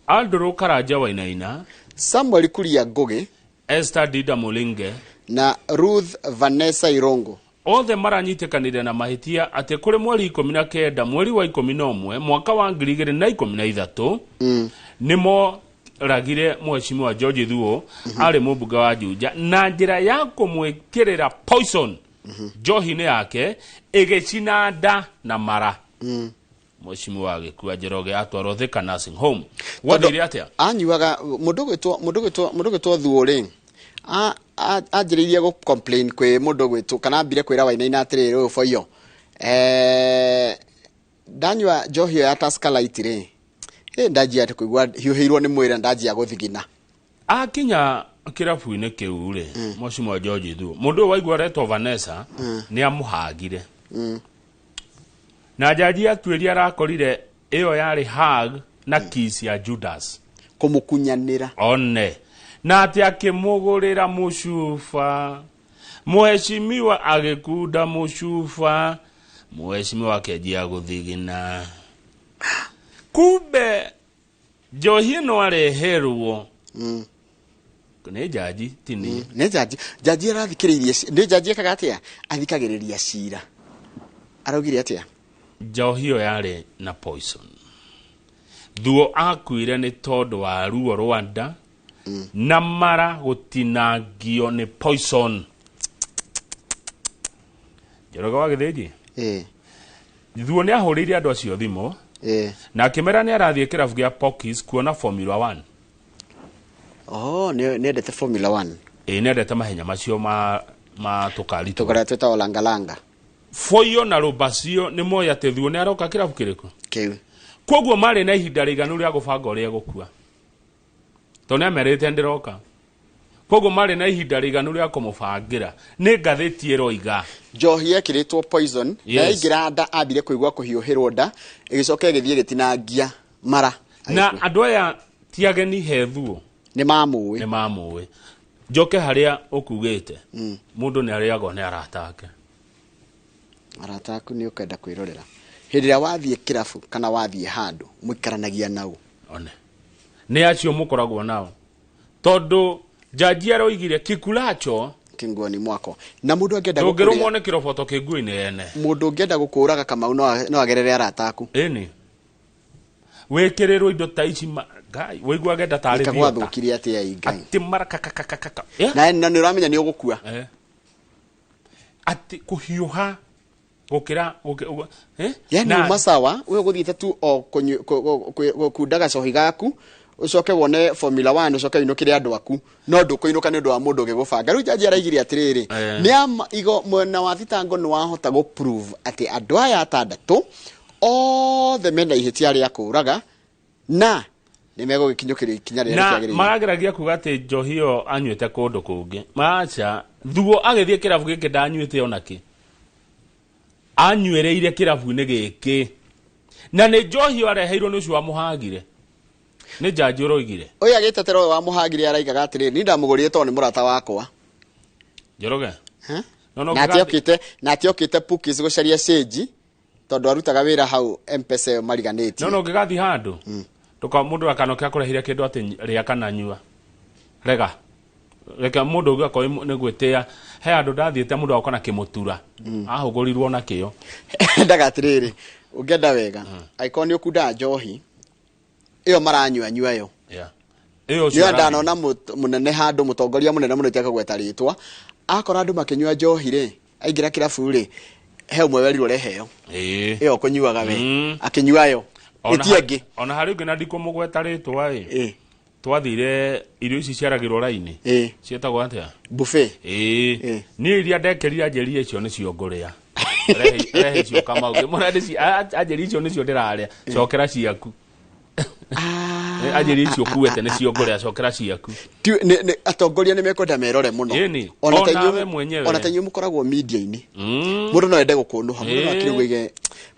Andrew Karanja Wainaina. Samuel Kuria Ngugi. Esther Dida Mulinge na Ruth Vanessa Irongo. Othe maranyitĩkanire na mahĩtia atĩ kũrĩ mweri 19 mweri wa 11 mwaka wa 2013 nĩ moragire mheshimiwa George Thuo arĩ mũmbunge wa Juja na njĩra ya kũmwĩkĩrĩra poison njohi-inĩ yake ĩgĩcina nda na mara. Mheshimiwa agĩkua Njoroge atwarwo Thika Nursing Home. Gwathire atĩa? Anyuaga mũndũ gwĩtwo Thuo rĩ anjĩrĩirie gũ complain kwĩ mũndũ gwĩtwo kana ambire kwĩra Wainaina atĩrĩrĩ ũyũ Foyo, ndanyua njohi ĩyo ya Tusker Lite rĩ, ndanjia kũigua hiũhĩirwo nĩ mwĩrĩ na ndanjia gũthigina. Akinya kĩrabu-inĩ kĩu rĩ, mheshimiwa George Thuo, mũndũ ũyũ waigua aretwo Vanessa nĩ amũhagire. Na jaji atuĩria arakorire ĩyo yarĩ hug na kiss ya Judas. Kũmũkunyanĩra. One. Na atĩ akĩmũgũrĩra mũcuba. Mheshimiwa agĩkunda mũcuba. Mheshimiwa akĩanjia gũthigina. Kumbe njohi ĩno areherwo nĩ jaji ti niĩ. Nĩ jaji. Jaji arathikĩrĩirie nĩ jaji ekaga atĩa? Athikagĩrĩria cira. Araugire atĩa? Njohi ĩyo yarĩ na poison. Thuo akuire nĩ tondũ wa ruo rwa nda na mara gũtinangio nĩ poison. Njoroge wa Gĩthĩnji? Thuo nĩ ahũrĩire andũ acio thimũ na akĩmera nĩ arathiĩ kĩrabu kĩa Pokis kuona Formula 1. Oh, nĩ endete Formula 1. Ĩ, nĩ endete mahenya macio ma tũkari tũu. Tũkari twĩtagwo langalanga. Foyo na Robacio nĩ moĩ atĩ Thuo nĩ aroka kĩrabu kĩrĩkũ? Kĩu. Koguo marĩ na ihinda rĩiganu rĩa gũbanga ũrĩa egũkua. Tondũ nĩ amerite ndĩroka. Koguo marĩ na ihinda rĩiganu rĩa kũmũbangĩra. Nĩ ngathĩti ĩroiga. Njohi yekĩrĩtwo poison, na yaingĩra nda ambire kũigua kũhiũhĩrwo nda, ĩgĩcoka ĩgĩthiĩ ĩgĩtinangia mara. Na andũ aya ti ageni he Thuo. Nĩ mamũĩ. Nĩ mamũĩ. Njoke harĩa ũkugĩte. Mũndũ nĩ arĩagwo nĩ arata ake. Arata aku nĩ ũkwenda kwĩrorera. Hĩndĩ ĩrĩa wathiĩ kĩrabu kana wathiĩ handũ, mũikaranagia nao. One. Nĩ acio mũkoragwo nao. Tondũ jaji aroigire kikulacho kinguoni mwako. Na mũndũ angĩenda gũkũrĩa ndũngĩrũmwo nĩ kĩroboto kĩ nguo-inĩ ene. Mũndũ ũngĩenda gũkũraga Kamau no agerere arata aku. Ĩni. Wĩkĩrĩrwo indo ta ici Ngai, wĩigua agenda tarĩ Ika theatre. gwathũkirie atĩa ĩ Ngai? Atĩ mara kakakakaka. Na nĩ ũramenya nĩ ũgũkua. Atĩ kũhiũha Gũkĩra eh? Yani uma sawa we ũgũthiĩte tu o gũkunda gacohi gaku, ũcoke wone Formula 1, ũcoke ũinũkĩre andũ aku, no ndũkũinũka nĩ ũndũ wa mũndũ ũngĩgũbanga. Rĩu jaji araigire atĩrĩrĩ, nĩ ama igo mwena wa thitango nĩ wahota gũ prove atĩ andũ aya atandatũ othe mena ihĩtia rĩa kũũraga na nĩ megũgĩkinyũkĩrio ikinya rĩrĩa Na rĩkĩagĩrĩire. Marageragia kuga atĩ njohi ĩyo anyuĩte kũndũ kũngĩ. Maca thuo agĩthiĩ kĩrabu gĩkĩ ndanyuĩte onakĩ, anyuĩrĩire kĩrabu-inĩ gĩkĩ, na nĩ njohi ĩyo areheirwo nĩ ũcio wamũhagire, nĩ njanji ũroigire. Ũyũ agĩtetera ũyũ wamũhagire araigaga atĩrĩrĩ, niĩ ndamũgũrire tondũ nĩ mũrata wakwa. Njoroge. No, Na atĩ okĩte, na atĩ okĩte Pukis gũcaria cĩnji tondũ arutaga wĩra hau M-Pesa ĩyo mariganĩtie. No ũngĩgathiĩ handũ ndũka mũndũ akanoke akũrehire kĩndũ atĩ rĩa kana nyua, rega reke mũndũ ũngĩ akorwo nĩ gwĩtĩa. He handũ ndathiĩte mũndũ agoka na kĩmũtura, ahũgũrirwo nakĩo. Endaga atĩrĩrĩ, ũngĩenda wega angĩkorwo nĩ ũkundaga njohi ĩyo maranyua nyua yo. Ĩyo ũcio nĩyo ndanona mũnene handũ, mũtongoria mũnene mũno itekũgweta rĩtwa, akora andũ makĩnyua njohi rĩ, aingĩra kĩrabu rĩ, he ũmwe werirwo rehe ĩyo ĩyo ũkũnyuaga we, akĩnyua yo. Ĩtia ĩngĩ. Ona harĩ ũngĩ na ndikũmũgweta rĩtwa ĩ, twathire irio ici ciaragĩrwo raini, ciĩtagwo atĩa? Buffet. Ĩĩ, niĩ iria ndekĩrire anjĩrire icio nĩcio ngũrĩa. Rehe icio Kamau. Ngĩmwĩra anjĩrire icio nĩcio ndĩrarĩa, cokera ciaku. Anjĩrire icio ũkuĩte nĩcio ngũrĩa, cokera ciaku. Atongoria nĩ mekwenda merore mũno. Ĩni. Ona ta Ona inyuĩ we mwenyewe. Ona ta inyuĩ mũkoragwo media-inĩ, mũndũ no ende gũkũnũha, mũndũ no akĩrĩ ũige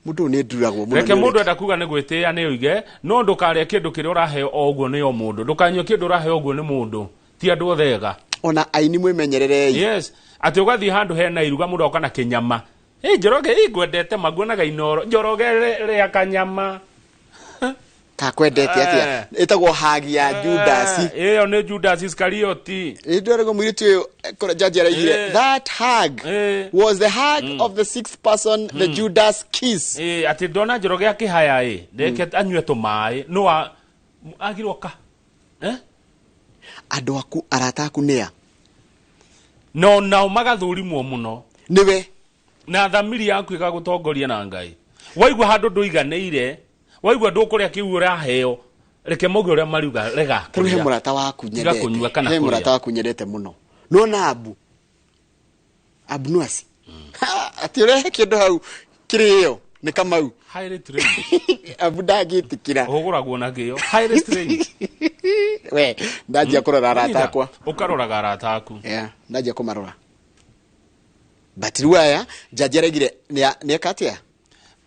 mũndũ ũyũ nĩ nduragwo mũno. Reke nĩ mũndũ enda kuga nĩ gwĩtĩĩa nĩ oige, no ndũkarĩe kĩndũ kĩrĩa ũraheo o ũguo nĩ o mũndũ, ndũkanyue kĩndũ ũraheo ũguo nĩ mũndũ, ti andũ othe ega. Ona aini mwĩmenyererei. Yes, atĩ ũgathiĩ handũ hena iruga mũndũ agoka na kĩnyama, ĩ Njoroge, ĩ ngwendete maguonaga inoro, Njoroge rĩa kanyama. Kakwendete atĩa? Ĩtagwo hagi ya Judasi. Ĩyo nĩ Judas Iscariot. Ĩndwarĩgo mũirĩtu ũyũ, kũrĩa jaji araigire, that hug was the hug of the sixth person, the Judas kiss. Atĩ ndona Njoroge akĩhaya ĩ, reke anyue tũmaĩ, no agirwo ka. Andũ aku, arata aku nĩa? No nao magathũrimwo mũno. Nĩwe. Na thamiri yaku ĩgagũtongoria na Ngai. Waigua handũ ndũiganĩire, waigua ndũkũrĩa kĩu ũraheo, reke mauge ũrĩa mariuga, rega Rĩu he kũrĩa. mũrata waku Tiga nyendete. kũnyua kana He kũrĩa. mũrata waku nyendete mũno. Nĩwona Abu? Abu Nuasi. Atĩ ũrehe kĩndũ hau kĩrĩo nĩ Kamau. Highly trained. Abu ndangĩtĩkĩra. Ũhũgũragwo na kĩo. Highly trained. We, ndanjia kũrora arata akwa. Ũkaroraga arata aku. Yeah, ndanjia kũmarora. But rĩu aya, jaji araigire nĩ eka atĩa?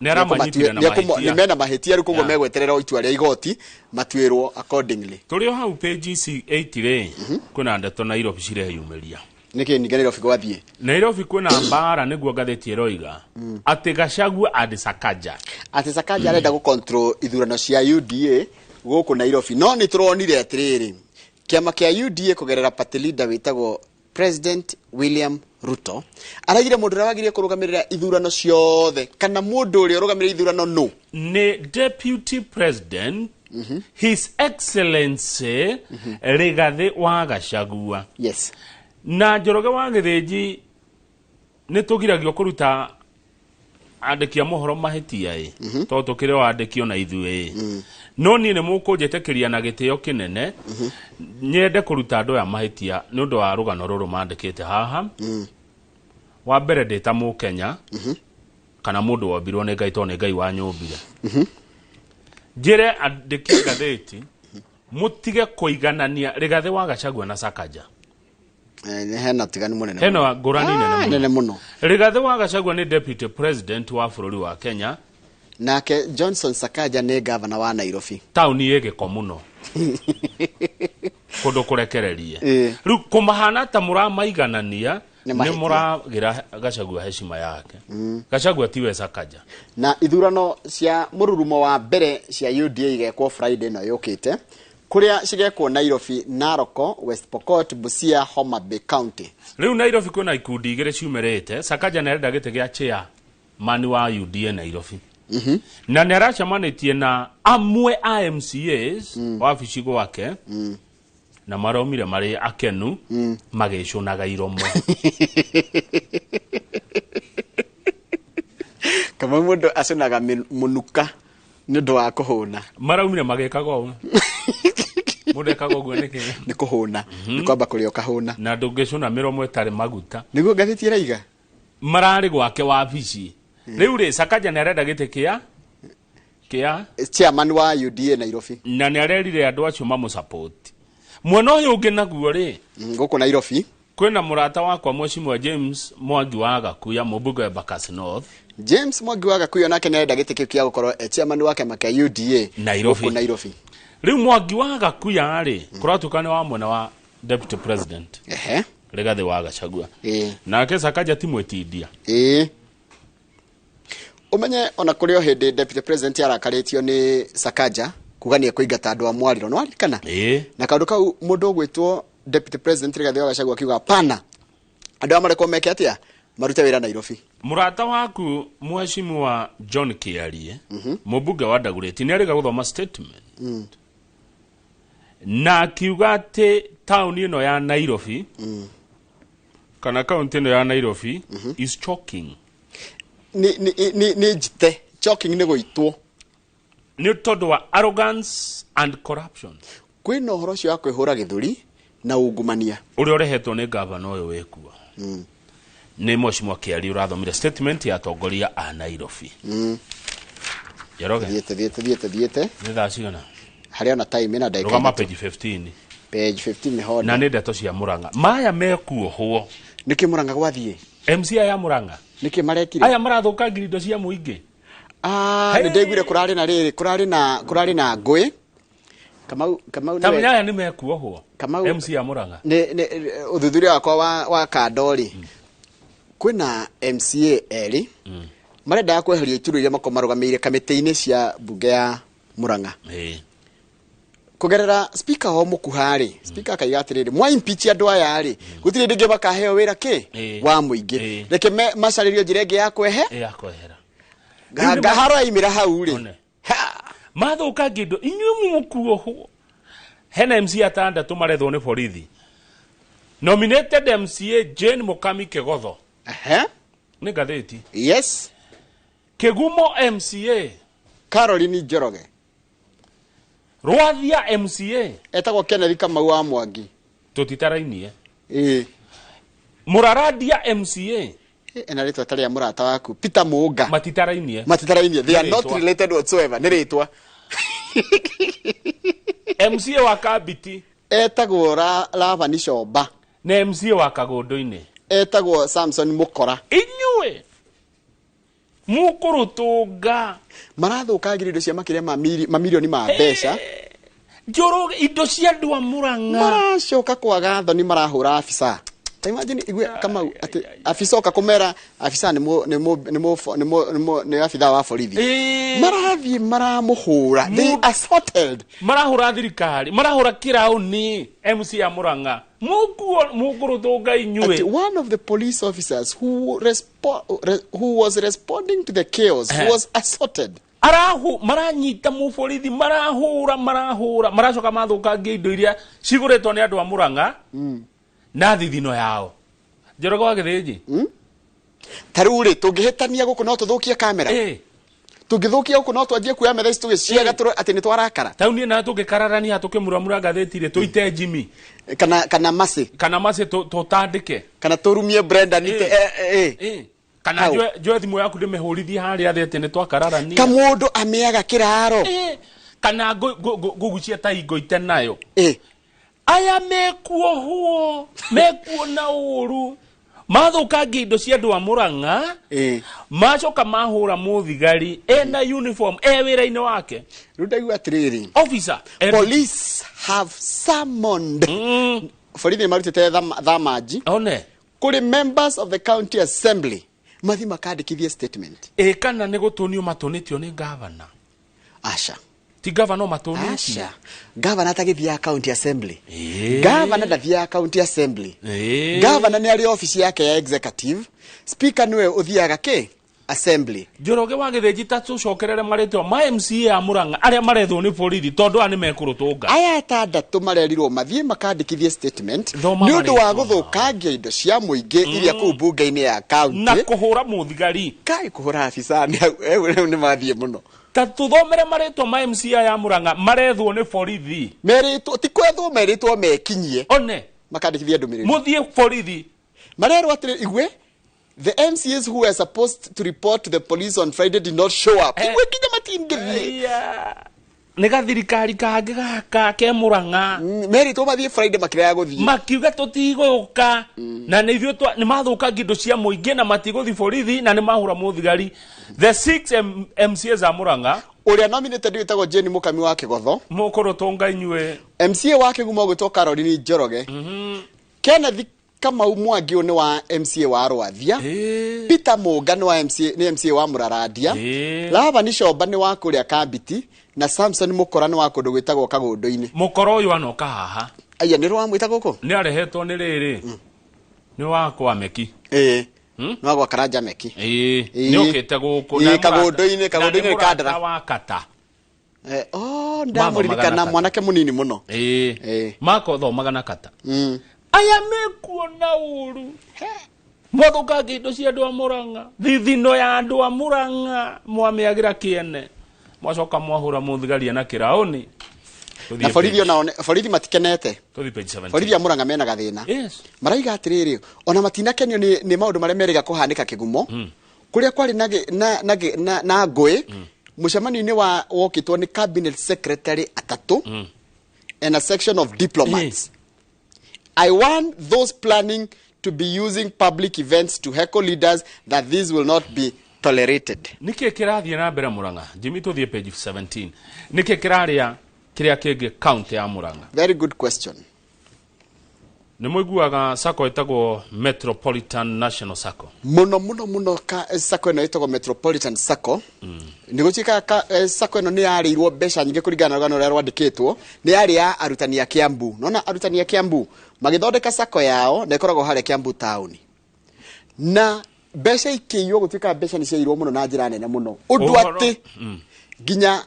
Nĩ aramanyitire na mahĩtia. Nĩ mena mahĩtia rĩu, koguo megweterera itua rĩa igoti matuĩrwo accordingly. Tũrĩ o hau page ici 8 rĩ, kwĩna ndeto Nairobi cireyumĩria. Nĩkĩ ningĩ Nairobi gwathiĩ? Nairobi kwĩna mbara nĩguo ngathĩti ĩroiga atĩ Gachagua and Sakaja. Atĩ Sakaja arenda gũ control ithurano cia UDA gũkũ Nairobi, no nĩ tũronire atĩrĩrĩ, kĩama kĩa UDA kũgerera party leader wĩtagwo President William Ruto araigire mũndũ ũrĩa wagĩrĩire kũrũgamĩrĩra ithurano ciothe kana mũndũ ũrĩa ũrũgamĩrĩra ithurano nũ? Nĩ Deputy President, His Excellency Rigathĩ wa Gachagua. Na Njoroge wa Gĩthĩnji, nĩ tũgiragio kũruta andĩki a mohoro mahĩtia ĩ, tondũ tũkĩrĩ o andĩki ona ithuĩ ĩ, no niĩ nĩ mũkũnjĩtĩkĩria na gĩtĩo kĩnene nyende kũruta andũ aya mahĩtia nĩ ũndũ wa rũgano rũrũ mandĩkĩte haha. Wa mbere, ndĩ ta mũkenya kana mũndũ wombirwo nĩ Ngai, tondũ nĩ Ngai wanyũmbire, njĩre andĩki a ngathĩti mũtige kũiganania Rigathĩ wa Gachagua na Sakaja. Hena tiganu mũnene. Hena ngũrani nene mũno. Nene mũno. Rigathĩ wa Gachagua nĩ deputy president wa bũrũri wa Kenya. Nake Johnson Sakaja nĩ gavana wa Nairobi. Taũni ĩ gĩko mũno, kũndũ kũrekererie. Rĩu kũmahana ta mũramaiganania Nĩ nĩ mahĩtia. Mũragĩra Gachagua heshima yake. Gachagua tiwe Sakaja. Na ithurano cia mũrurumo wa mbere cia UDA igekwo Friday ĩno yũkĩte, kũrĩa cigekwo Nairobi, Narok, West Pokot, Busia, Homa Bay County. Rĩu Nairobi kwĩna ikundi igĩrĩ ciumĩrĩte. Sakaja nĩ arenda gĩtĩ gĩa chairman wa UDA Nairobi, na nĩ aracemanĩtie na amwe a MCAs wabici gwake, na maromire marĩ akenu magĩcũnaga iromo. Kama mũndũ acunaga mũnuka nĩ ũndũ wa kũhũna. Maraumire magĩkaga ũũ. Mũndũ ekaga ũguo nĩkĩ? Nĩ kũhũna. Nĩ kwamba kũrĩa ũkahũna. Na ndũngĩcũna mĩromo ĩtarĩ maguta. Nĩguo ngathĩti ĩraiga. Mararĩ gwake wabici. Rĩu rĩ, Sakaja nĩ arenda gĩtĩ kĩa chairman wa UDA Nairobi. Na nĩ arerire andũ acio mamũsupport. Mwena ũyũ ũngĩ naguo rĩ, gũkũ Nairobi kwĩna mũrata wakwa Mheshimiwa James Mwangi wa Gakuya, mũmbunge wa Embakasi North. James Mwangi wa Gakuya nake nĩ arenda gĩtĩ kĩu kĩa gũkorwo e chairman wa kĩama kĩa UDA Nairobi. Gũkũ Nairobi. Rĩu Mwangi wa Gakuya rĩ, kũratuĩka nĩ wa mwena wa Deputy President Rigathi wa Gachagua. Nake Sakaja ti mwĩtindia. Ũmenye ona kũrĩ o hĩndĩ Deputy President arakarĩtio nĩ Sakaja kuga nĩ ekũingata andũ a mwarĩro, nĩ waririkana? Na kaũndũ kau mũndũ ũgwĩtwo Deputy President Rigathi wa Gachagua akiuga pana andũ aya marekwo meke atĩa, marute wĩra Nairobi. Mũrata waku Mheshimiwa John Kiarie, mũmbunge wa Dagoretti, nĩ arĩga gũthoma statement na akiuga atĩ taũni ĩno ya Nairobi kana kaunti ĩno ya Nairobi is choking. Nĩ njite choking nĩ gũitwo nĩ tondũ wa arrogance and corruption. Kwĩna ũhoro ũcio wa kwĩhũra gĩthũri na ungumania ũrĩa ũrehetwo nĩ gavana ũyũ wĩkuo. Nĩ Mheshimiwa Kiarie ũrathomire statement ya atongoria a Nairobi. Njoroge. Thiĩte. Nĩ thaa cigana? Harĩa ona time ĩna ndagĩka Rũgama ithatũ. Page 15. Page 15 nĩ honda. Na nĩ ndeto cia Murang'a. Maya mekuohwo. Nĩkĩ Murang'a gwathiĩ? MC aya Murang'a. Nĩkĩ marekire? Aya marathũkangiria indo cia mũingĩ. Nĩ ndaiguire kũrarĩ na rĩrĩ, kũrarĩ na ngũĩ. Kamau Ta nĩwe- aya nĩ mekuohwo. Kamau MC ya Murang'a. Nĩ ũthuthuria wakwa wa kando rĩ, kwĩna MCA erĩ marendaga kweheria iturwa iria makorwo marũgamĩrĩire kamĩtĩ-inĩ cia mbunge ya Murang'a. Kũgerera speaker o mũkuha rĩ, speaker akaiga atĩrĩrĩ, mwa impeach andũ aya rĩ, gũtirĩ hĩndĩ ĩngĩ makaheo wĩra kĩ wa mũingĩ. Reke macarĩrio njĩra ĩngĩ ya kwehe. Ya kwehera. Ngaharo yaimĩra hau rĩ. Mathũkangia indo inyuĩ mũkuohwo. Hena MC atandatũ marethwo nĩ borithi. Nominated MCA Jane Mukami Kegotho. Nĩ ngathĩti. Yes. Kĩgumo MCA Caroline Njoroge. Rwathia MCA etagwo Kenneth Kamau wa Mwangi. Tũtitarainie. Mũrarandia MCA ena rĩtwa ta rĩa mũrata waku Peter Mũnga. Matitarainie. Matitarainie. They are Nĩ not rĩtwa. related whatsoever. Nĩ rĩtwa. MCA wa Kambiti etagwo Lavani Shomba. Na MCA wa Kagũndũ-inĩ etagwo Samson Mukora. Inyuĩ mũkũrũtũnga marathũkangira indo cia makĩria ma mamirioni ma mbeca. Njoroge indo cia andũ a Murang'a maracoka kwaga thoni marahũra afisa. Ta imagine igue Kamau atĩ afisa oka kũmera afisa nĩ nĩ abithaa wa borithi. Marathiĩ maramũhũra. They assaulted. Marahũra thirikari, marahũra kĩraũni MC ya Murang'a. Mũkũrũtũnga inyuĩ. Ati one of the police officers who was responding to the chaos was assaulted. Arahu maranyita mũborithi, marahũra maracoka mathũkangia indo iria cigũrĩtwo nĩ andũ a Murang'a na thithino yao. Njoroge wa Gĩthĩnji. Ta rĩu rĩ, tũngĩhĩtania gũkũ no tũthũkie kamera. Tũngĩthũkia gũkũ no twanjie kuoya metha ici tũgĩciaga atĩ nĩ twarakara. Ta rĩu niĩ nawe tũngĩkararania tũkĩmuramura ngathĩti rĩ, tũite Jimmy. Kana Mercy. Kana Mercy tũtandĩke. Kana tũrumie Brenda nite, Kana njoe thimũ yaku ndĩmĩhũrithie harĩa thĩ atĩ nĩ twakararania. Kamũndũ amĩaga kĩraro. Kana ngũgucie ta ingo ite nayo. Aya mekuohwo, mekuona ũru. Mathũkangia indo cia andũ a Murang'a, macoka mahũra mũthigari ena uniform e wĩra-inĩ wake. Rĩu ndaigua atĩrĩrĩ, officer, police have summoned. Borithi nĩ marutĩte thamanji one kũrĩ members of the county assembly mathi makandĩkithie statement. Kana nĩ gũtũnio matũnĩtio nĩ gavana? Aca. Ti gavana matũnĩtio. Aca. Gavana atagĩthiaga county assembly. Gavana ndathiaga county assembly. Gavana nĩ arĩ office yake ya executive. Speaker nĩwe ũthiaga kĩ? Assembly. Njoroge wa Gĩthĩnji ta tũcokerere marĩtwa ma MCA a Murang'a arĩa marethwo nĩ borithi tondũ aya nĩ mekũrũtũnga. Aya atandatũ marerirwo mathiĩ makandĩkithie statement Thoma nĩ ũndũ wa marĩtwa. gũthũkangia indo cia mũingĩ iria kũu bunge-inĩ ya kaunti na kũhũra mũthigari. Kai kũhũra abisa nĩ rĩu nĩ mathiĩ mũno. Ta tũthomere marĩtwa ma MCA ya Murang'a marethwo nĩ borithi. Merĩtwo ti kwethwo, merĩtwo mekinyie one makandĩkithie ndũmĩrĩri. Mũthiĩ borithi. Marerwo atĩrĩ, igwe the MCAs who were supposed to report to the police on Friday did not show up. Igwe kinya matingĩthiĩ. Nĩ gathirikari kangĩ gaka ke Murang'a. Merĩtwo mathiĩ Friday makĩrega gũthiĩ. Makiuga tũtigũka na nĩ ithuĩ nĩ mathũkangia indo cia mũingĩ na matigũthiĩ borithi na nĩ mahũra mũthigari. The six MCAs a Murang'a. Ũrĩa nominated wĩtagwo Jane Mũkami wa Kĩgotho. Mũkũrũtũnga inyuĩ. MCA wa Kĩgumo ũgwĩtwo Caroline Njoroge. Kenneth Kamau Mwangi ũyũ nĩ wa MCA wa Rwathia. Peter Mũnga nĩ wa MCA, nĩ MCA wa Mũrarandia. Laban Comba nĩ wa kũrĩa Kambiti na Samson Mũkora nĩ wa kũndũ gwĩtagwo Kagũndũ-inĩ. Mũkora ũyũ anoka haha. Aya nĩ rwamwĩta gũkũ? Nĩ arehetwo nĩ rĩrĩ. Nĩ wa kwa Meki. Nĩ wa gwa Karanja Meki. Nĩ okĩte gũkũ. Na Kagũndũ-inĩ, na Kagũndũ-inĩ nĩ nĩ Kandara. mũrata wa Kata. Oh, ndamũririkana mwanake mũnini mũno. Makothomaga na Kata. Aya mekuona ũru. Mwathũkangia indo cia andũ a Murang'a. Thithino ya andũ a Murang'a mwamĩagĩra kĩene. Mwacoka mwahũra mũthigari na kĩraũni. Na borithi onao borithi matikenete. Tũthiĩ page 17. Borithi a Murang'a mena gathĩna. Yes. Maraiga atĩrĩrĩ, ona matinakenio nĩ maũndũ marĩa merĩga kũhanĩka Kĩgumo. Kũrĩa kwarĩ na na na na, na ngũĩ mũcemanio-inĩ wa wokĩtwo nĩ cabinet secretary atatũ and a section of diplomats. I want those planning to be using public events to heckle leaders that this will not be tolerated. Nĩkĩ kĩrathiĩ na mbere Murang'a? Jimmy, tũthiĩ page 17. Nĩkĩ kĩrarĩa kĩrĩa kĩngĩ county ya Murang'a? Very good question. Nĩ mũiguaga sacco ĩtagwo Metropolitan National Sacco. Mũno mũno mũno ka sacco ĩno ĩtagwo Metropolitan Sacco. Nĩ gũtuĩka sacco ĩno nĩ yarĩirwo mbeca nyingĩ kũringana na rũgano rũrĩa rwandĩkĩtwo, nĩ yarĩ ya arutani a Kiambu. Nona arutani a Kiambu magĩthondeka sacco yao na ĩkoragwo harĩa Kiambu town. Na mbeca ikĩiywo, gũtuĩka mbeca nĩ ciaiyirwo mũno na njĩra nene mũno. Ũndũ atĩ nginya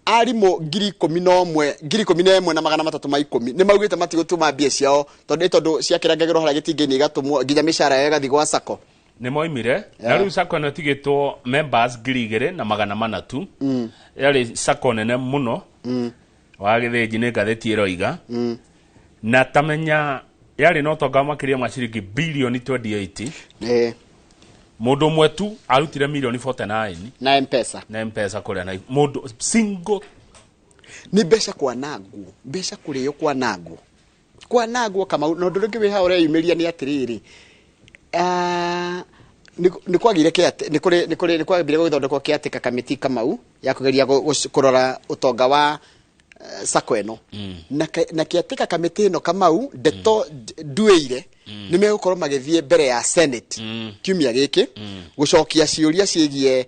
arimũ 11,000, 11,310 nĩ maugĩte matigũtũma mbia ciao tondũ ciakĩrangagĩrwo harĩa gĩtingĩ-inĩ igatũmwo nginya mĩcara yao ĩgathiĩ gwa sacco. Nĩ moimire na rĩu sacco ĩno ĩtigĩtwo members 2,400 tu. Yarĩ sacco nene mũno. Wa Gĩthĩnji nĩ ngathĩti ĩroiga. Na tamenya yarĩ na ũtonga makĩria ma ciringi bilioni 28. Mũndũ ũmwe tu arutire milioni 49 na M-Pesa. Na M-Pesa kũrĩa na mũndũ single. Nĩ mbeca kwanangwo, mbeca kũrĩo kwanangwo. Kwanangwo Kamau, na ũndũ ũngĩ wĩ haha ũreyumĩria nĩ atĩrĩrĩ. Nĩ kwagĩire nĩ kũrĩ nĩ kũrĩ nĩ kwambire gũgĩthondekwo kĩatĩka kamĩtĩ Kamau ya kũgeria kũrora ũtonga wa sacco ĩno. Na kĩatĩka kamĩtĩ ĩno Kamau ndeto nduĩire nĩ megũkorwo magĩthiĩ mbere ya Senate kiumia gĩkĩ gũcokia ciũria ciĩgiĩ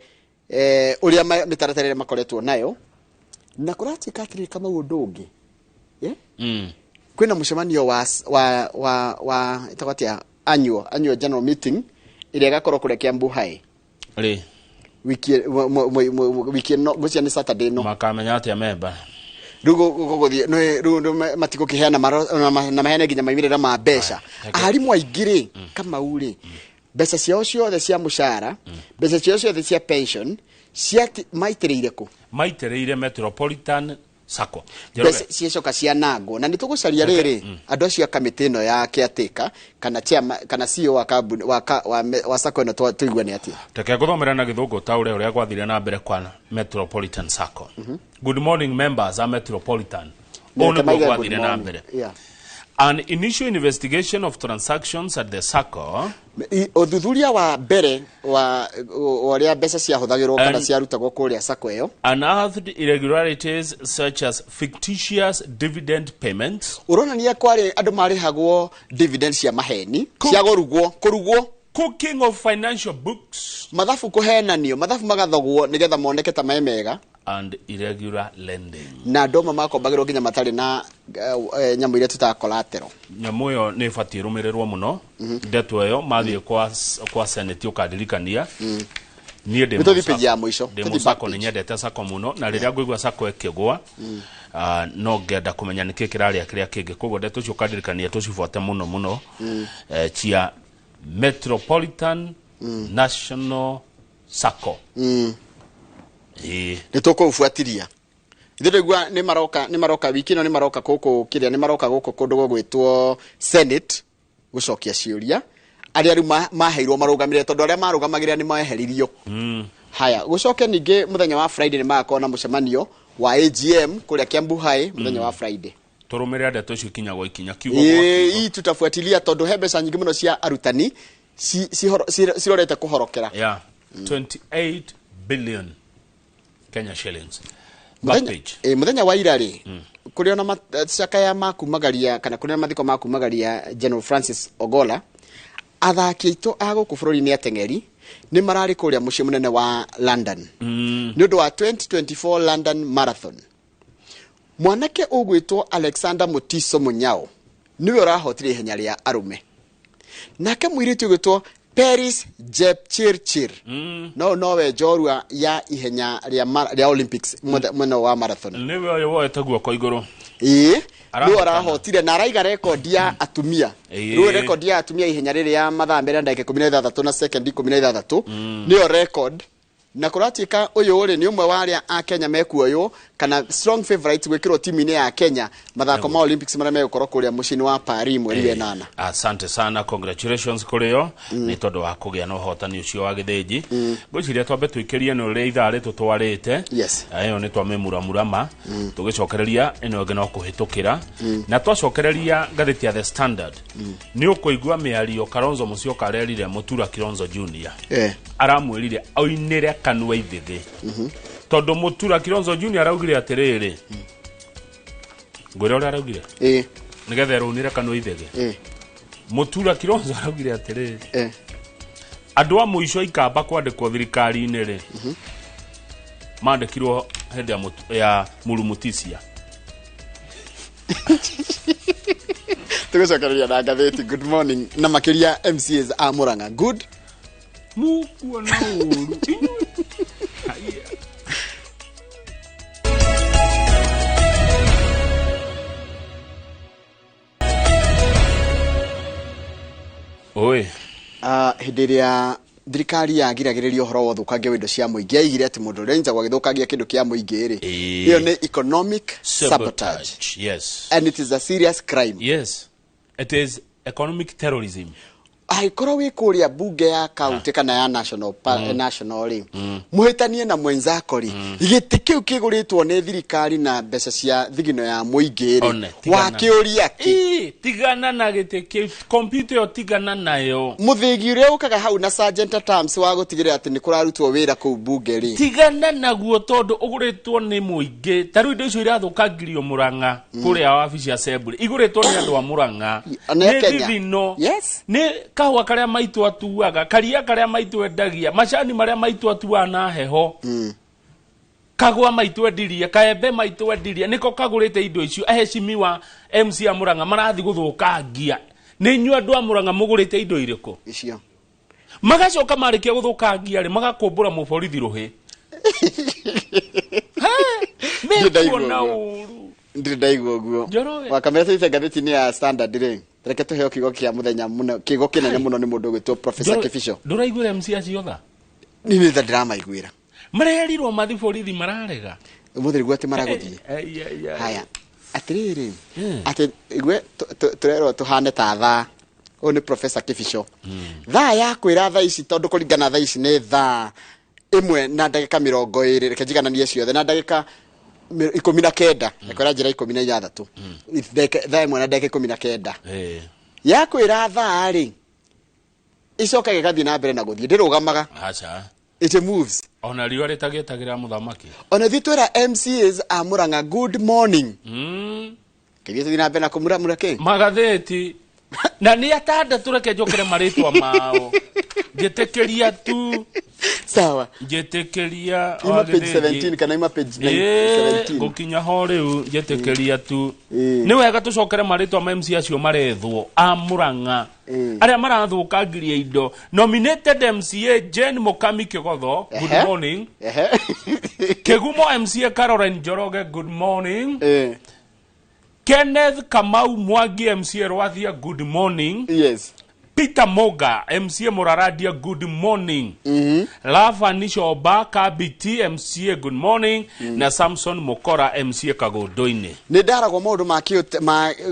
ũrĩa mĩtaratara ĩrĩa makoretwo nayo. Na kũratuĩka atĩrĩrĩ Kamau ũndũ ũngĩ. Kwĩna mũcemanio wa wa wa wa ĩtagwo atĩa, annual general meeting ĩrĩa ĩgakorwo kũrĩa Kiambu High. Rĩ. Wiki wiki ĩno ngwĩciria nĩ Saturday ĩno. Makamenya atĩa memba? Rĩu gũgũthiĩ rĩu matigũkĩheana na maheane nginya maumĩrĩra ma mbeca. Arimũ aingĩ rĩ, Kamau rĩ, mbeca ciao ciothe cia mũcara, mbeca ciao ciothe cia pension maitĩrĩire kũ? Maitĩrĩire Metropolitan Sacco. Mbeca ciacoka cianangwo na nĩ tũgũcaria rĩrĩ andũ acio a kamĩtĩ ĩno ya kĩatĩka kana chairman kana CEO wa kambuni wa sacco ĩno tũigue nĩ atĩa. Reke ngũthomere na gĩthũngũ ta ũrĩa gwathire na mbere kwa Metropolitan Sacco. Good morning members a Metropolitan. Ũũ nĩguo gwathire na mbere. An initial investigation of transactions at the Sacco. Ũthuthuria wa mbere wa ũrĩa mbeca ciahũthagĩrwo kana ciarutagwo kũrĩa Sacco ĩyo. Unearthed irregularities such as fictitious dividend payments. Ũronania kwarĩ andũ marĩhagwo dividend cia maheni, cia kũrugwo, kũrugwo. Cooking of financial books. Mathabu kũhenanio, mathabu magathogwo nĩgetha moneke ta me mega. And irregular lending. Na andũ amwe makombagĩrwo nginya matarĩ na nyamũ iria tũtaga collateral. Nyamũ ĩyo nĩ ĩbatiĩ ĩrũmĩrĩrwo mũno. Ndeto ĩyo mathiĩ kwa Senate ũkandirikania. Niĩ ndĩ Nĩ tũthiĩ page ya mũico. Ndĩ Tũthiĩ mũsako, back nĩ page. nyendete sako mũno, na rĩrĩa ngũigua sako ĩkĩgwa, no ngenda kũmenya nĩkĩ kĩrarĩa kĩrĩa kĩngĩ. Koguo ndeto ũcio ũkandirikania tũcibuate mũno mũno, cia Metropolitan National Sacco. Ĩĩ. Nĩ tũkũbuatiria ithuĩ. Twaigua nĩ maroka, nĩ maroka wiki ĩno, nĩ maroka gũkũ kĩrĩa, nĩ maroka gũkũ kũndũ gũgwĩtwo Senate gũcokia ciũria arĩa rĩu maheirwo marũgamĩrĩre, tondũ arĩa marũgamagĩrĩra nĩ maheririo. Haya, gũcoke ningĩ mũthenya wa Friday nĩ magakorwo na mũcemanio wa AGM kũrĩa Kiambu High mũthenya wa Friday. Tũrũmĩrĩra ndeto icio ikinya gwa ikinya, kiugo gwa Ĩĩ, hii tutafuatilia tondũ he mbeca nyingĩ mũno cia arutani cirorete kũhorokera. Yeah, 28 billion Kenya shillings. Back page. Mũthenya wa ira rĩ, kũrĩ ona cakaya makumagaria kana kũrĩ na mathiko makumagaria General Francis Ogola, athaki aitũ a gũkũ bũrũri-inĩ ateng'eri nĩ mararĩ kũrĩa mũciĩ mũnene wa London nĩ ũndũ wa 2024 London Marathon. Mwanake ũgwĩtwo Alexander Mutiso Munyao nĩwe ũrahotire ihenya rĩa arũme, nake mũirĩtu ũgwĩtwo Peris Jepchirchir no nowe njorua ya ihenya rĩa Olympics mwena wa marathon. Nĩwe ũyũ woete guoko igũrũ. Ĩĩ, nĩwe. Arahotana. Arahotire na araiga rekondi ya atumia. Rĩu rekondi ya atumia ihenya rĩrĩ ya mathaa 2 na ndagĩka 16 na sekendi 16 nĩyo record, na kũratuĩka ũyũ rĩ nĩ ũmwe wa arĩa a Kenya mekuoywo kana strong favorite gwĩkĩrwo timu-inĩ ya Kenya mathako ma Olympics marĩa megũkorwo kũrĩa mũciĩ-inĩ wa Paris mweri wa 8. Asante sana, congratulations kũrĩ o nĩ tondũ wa kũgĩa na ũhotani ũcio wa gĩthĩnji. Ngwĩciria twambe tũikĩrie nĩ ũrĩa ithaa rĩtũtwarĩte. Ĩyo nĩ twamĩmuramurama, tũgĩcokereria ĩno ĩngĩ no kũhĩtũkĩra, na twacokereria ngathĩti ya The Standard nĩ ũkũigua mĩario Kalonzo Musyoka arerire Mũtura Kilonzo Junior. Aramwĩrire oinĩre kanua ithĩthĩ, tondũ Mũtura Kilonzo Junior araugire atĩrĩrĩ, ngwĩre ũrĩa araugire nĩgetha ĩrũnĩre kanua ithĩthĩ. Mũtura Kilonzo araugire atĩrĩrĩ, andũ a mũico ikamba kwandĩkwo thirikari-inĩ rĩ, mandĩkirwo hĩndĩ ya Murumutisia. Tũgũcokereria na ngathĩti. Good morning, na makĩria MCAs a Murang'a, good Mukuona ũru inyuĩ. Haiya. Oi. Hĩndĩ ĩrĩa thirikari yagiragĩrĩria ũhoro wa ũthũkangia wa indo cia mũingĩ, yaigire atĩ mũndũ ũrĩa anyitagwo agĩthũkangia kĩndũ kĩa mũingĩ rĩ, ĩyo nĩ economic sabotage. And it is a serious crime. Yes, it is economic terrorism. Angĩkorwo wĩ kũrĩa bunge ya kaunti kana ya national, national rĩ, mũhĩtanie na mwenzako rĩ, gĩtĩ kĩu kĩgũrĩtwo nĩ thirikari na mbeca cia thigino ya mũingĩ rĩ, One, tigana. wakĩũria kĩ? Ĩ, tigana na gĩtĩ kĩu, kompyuta ĩyo tigana nayo. Mũthĩgi ũrĩa ũkaga hau na sergeant at arms wa gũtigĩrĩra atĩ nĩ kũrarutwo wĩra kũu bunge rĩ, Tigana naguo tondũ ũgũrĩtwo nĩ mũingĩ. Ta rĩu indo icio irathũkangirio Mũrang'a kũrĩa wabici assembly igũrĩtwo nĩ andũ a Mũrang'a. Nĩ a Nĩ Kenya. thithino. Yes. Nĩ kahũa karĩa maitũ atuaga, karia karĩa maitũ endagia, macani marĩa maitũ atuaga na heho, kagwa maitũ endirie, kaembe maitũ endirie, nĩko kagũrĩte indo icio. Aheshimiwa MC a Mũrang'a marathi gũthũkangia, nĩ inyuĩ andũ a Mũrang'a mũgũrĩte indo irĩkũ icio? Magacoka marĩkia gũthũkangia rĩ, magakũmbũra mũborithi rũhĩ. Ndirĩ ndaigua Mekuona ũguo. ũru. Ndirĩ ndaigua ũguo. Njoroge. Wakamera tũthiĩte ngathĩti-inĩ ya Standard rĩ, reke tũheo kiugo kĩa mũthenya mũno, kiugo kĩnene mũno nĩ mũndũ ũgwĩtwo Professor Kibicho. Ndũraiguĩra MC acio tha? Niĩ nĩ tha ndĩramaiguĩra. Marerirwo mathi borithi mararega. Ũmũthĩ nĩguo atĩ maragũthiĩ. Ai, ai, ai. Haya, atĩrĩrĩ, atĩ igue tũrerwo tũhane ta thaa. Ũyũ nĩ Professor Kibicho, thaa ya kwĩra thaa ici, tondũ kũringana thaa ici nĩ thaa 1 na ndagĩka 20, reke njigananie ciothe na ndagĩka 19, rekwĩra njĩra 16, thaa 1 na ndagĩka 19. Ya kwĩra thaa rĩ, icokaga ĩgathiĩ na mbere na gũthiĩ, ndĩrũgamaga. Aca. It moves. Ona riũa rĩtagĩtagĩra mũthamaki. Ona ithuĩ twĩra MCAs a Murang'a good morning. Kĩthiĩ tũthiĩ na mbere na kũmuramura kĩ Magathĩti na nĩ atandatũ, reke njokere marĩtwa mao. Njĩtĩkĩria tu. Sawa. Njĩtĩkĩria. Ima page 17 kana ima page 17. Ngũkinya ho rĩu, njĩtĩkĩria tu. Nĩ wega tũcokere marĩtwa ma MC acio marethwo a Murang'a arĩa marathũkangiria indo. Nominated MCA Jane Mukami Kĩgotho, good morning. Kĩgumo MCA Caroline Njoroge, good morning. Kenneth Kamau Mwangi, MCA Rwathia, good morning. Yes. Peter Moga, MCA Muraradia, good morning. Lavani Shoba Kabiti, MCA, good morning. Na Samson Mukora, MCA Kagondoini. Nä ndaragwo maå ndå ma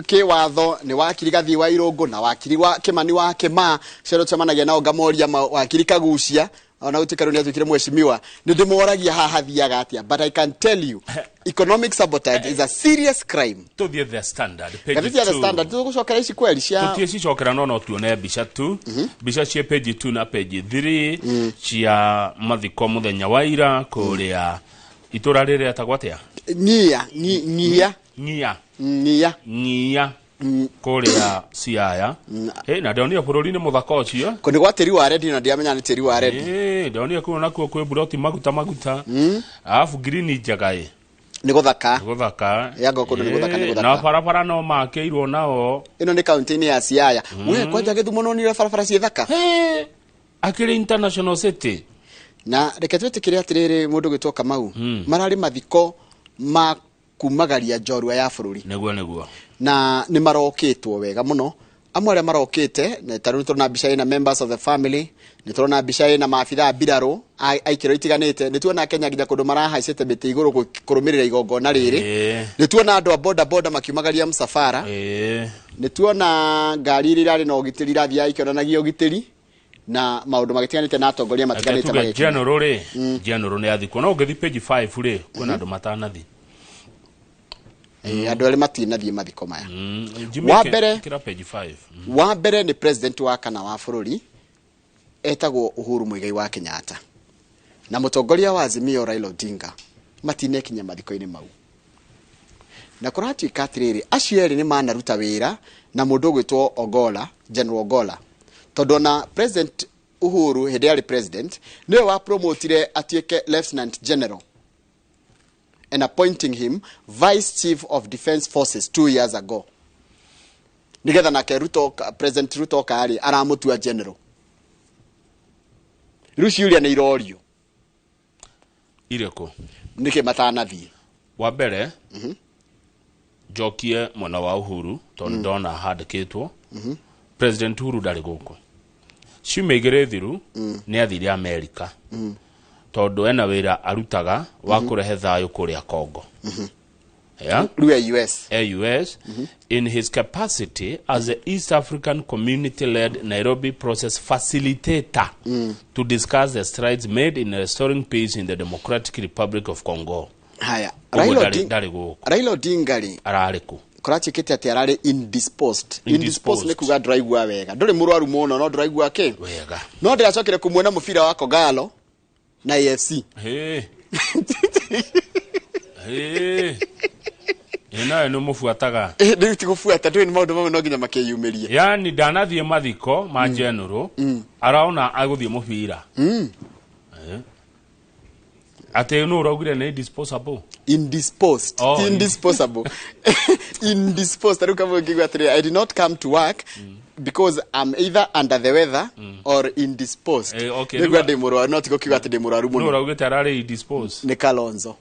kĩwatho nĩ wakiri Gathii wa Irũngũ na wakiri wa Kĩmani wa Kĩma cio tũcemanagia nao ngamoria wakiri Kagucia ona gũtuĩka rĩu nĩ atuĩkire mheshimiwa, nĩ ndĩmoragia haha hathiaga atĩa, but I can tell you economic sabotage is a serious crime. Tuthiĩ The Standard page Ngathĩti ya The 2. Standard tũgũcokera ici kweri cia Tũthiĩ cicokera, no tuone mbica tu, mbica cia page 2 na page 3 cia mathiko mũthenya wa ira kũrĩa itũra rĩrĩa etagwo atĩa? Ng'ia. Ng'ia. Ng'ia. Ng'ia. Ng'ia kũrĩa Siaya. Na ndonire bũrũri nĩ mũthaka ũcio. Kũ nĩ gwa tĩri wa rendi na ndiamenya nĩ tĩri wa rendi. Ndonire kũu nakuo kwĩ buroti maguta maguta, arabu ngirini njega ĩ. Nĩ gũthaka. Nĩ gũthaka. Yanga kũndũ nĩ gũthaka, nĩ gũthaka. Na barabara no makĩirwo nao. Ĩno nĩ kaunti-inĩ ya Siaya. We kwanja Gĩthumo no nire barabara ciĩ thaka. Akĩrĩ international city. Na reke twĩtĩkĩre atĩrĩrĩ, mũndũ gwĩtwo Kamau, mararĩ mathiko ma kumagaria njorua ya bũrũri. Nĩguo. Na nĩ marokĩtwo wega mũno. Amwe arĩa marokĩte nĩ ta rĩu tũrona mbica ĩna members of the family, nĩ tũrona mbica ĩna maabitha a mbirarũ a ikĩro itiganĩte, nĩ tuona Kenya nginya kũndũ marahaicĩte mĩtĩ igũrũ kũrũmĩrĩra igongona rĩrĩ. Nĩ tuona andũ a boda boda makiumagaria msafara. Nĩ tuona ngari iria irarĩ na ũgitĩri irathiaga ikĩonanagia ũgitĩri na maũndũ magĩtiganĩte na atongoria matiganĩte tuge magĩkinya. General rĩ, general nĩ athikwo, no ũngĩthiĩ page 5 rĩ, kwĩna andũ matanathi. Andũ arĩa matinathiĩ mathiko maya. Jimmy, Wa mbere kĩra page 5. Wa mbere nĩ president wa kana wa bũrũri etagwo Uhuru Muigai wa Kenyatta na mũtongoria wa Azimio Raila Odinga matinekinya mathiko-inĩ mau. Na kũratuĩka atĩrĩrĩ, acio erĩ nĩ manaruta wĩra na mũndũ ũgwĩtwo Ogolla, General Ogolla, tondũ ona President Uhuru hĩndĩ arĩ president nĩwe wa promotire atuĩke Lieutenant General and appointing him Vice Chief of Defense Forces 2 years ago, nigetha nake Ruto, President Ruto karĩ aramũtua general. Rĩu ciũria nĩ irorio. Irĩkũ? Nĩkĩ matanathiĩ? Wa mbere njokie mwena wa Uhuru tondũ ndona handĩkĩtwo President Uhuru ndarĩ gũkũ. Ciumia 2 thiru nĩ athire Amerika tondũ ena wĩra arutaga wa kũrehe thayũ kũrĩa Congo. Yeah? Rĩu e US. E US in his capacity as the East African Community-led Nairobi Process facilitator to discuss the strides made in restoring peace in the Democratic Republic of Congo. Haya. Ũguo Raila ndarĩ gũkũ. Raila Odinga rĩ, Ararĩ kũ? Kũratuĩkĩte atĩ ararĩ indisposed. Indisposed. Indisposed nĩ kuga ndũraigua wega, ndũrĩ mũrwaru mũno no ndũraigua kĩ wega. No ndĩracokire kũmuona mũbira wa Kogalo na AFC. Hey. Hey. Ĩ nawe nĩ mũbuataga? Rĩu ti gũbuata, ndũĩ nĩ maũndũ mamwe no nginya makĩyumĩrie. Yani ndanathiĩ mathiko ma general, araona agũthiĩ mũbira. Atĩ nũ ũraugire nĩ indisposable? Indisposed. Oh, Ti indisposable, indisposed. Rĩu kamwe ngĩigua atĩrĩ, "I did not come to work because I'm either under the weather or indisposed." Okay, nĩguo rĩu- ndĩ mũrwaru, no ti gũkiuga atĩ ndĩ mũrwaru Nũ mũno. ũraugĩte ararĩ indisposed? Nĩ Kalonzo.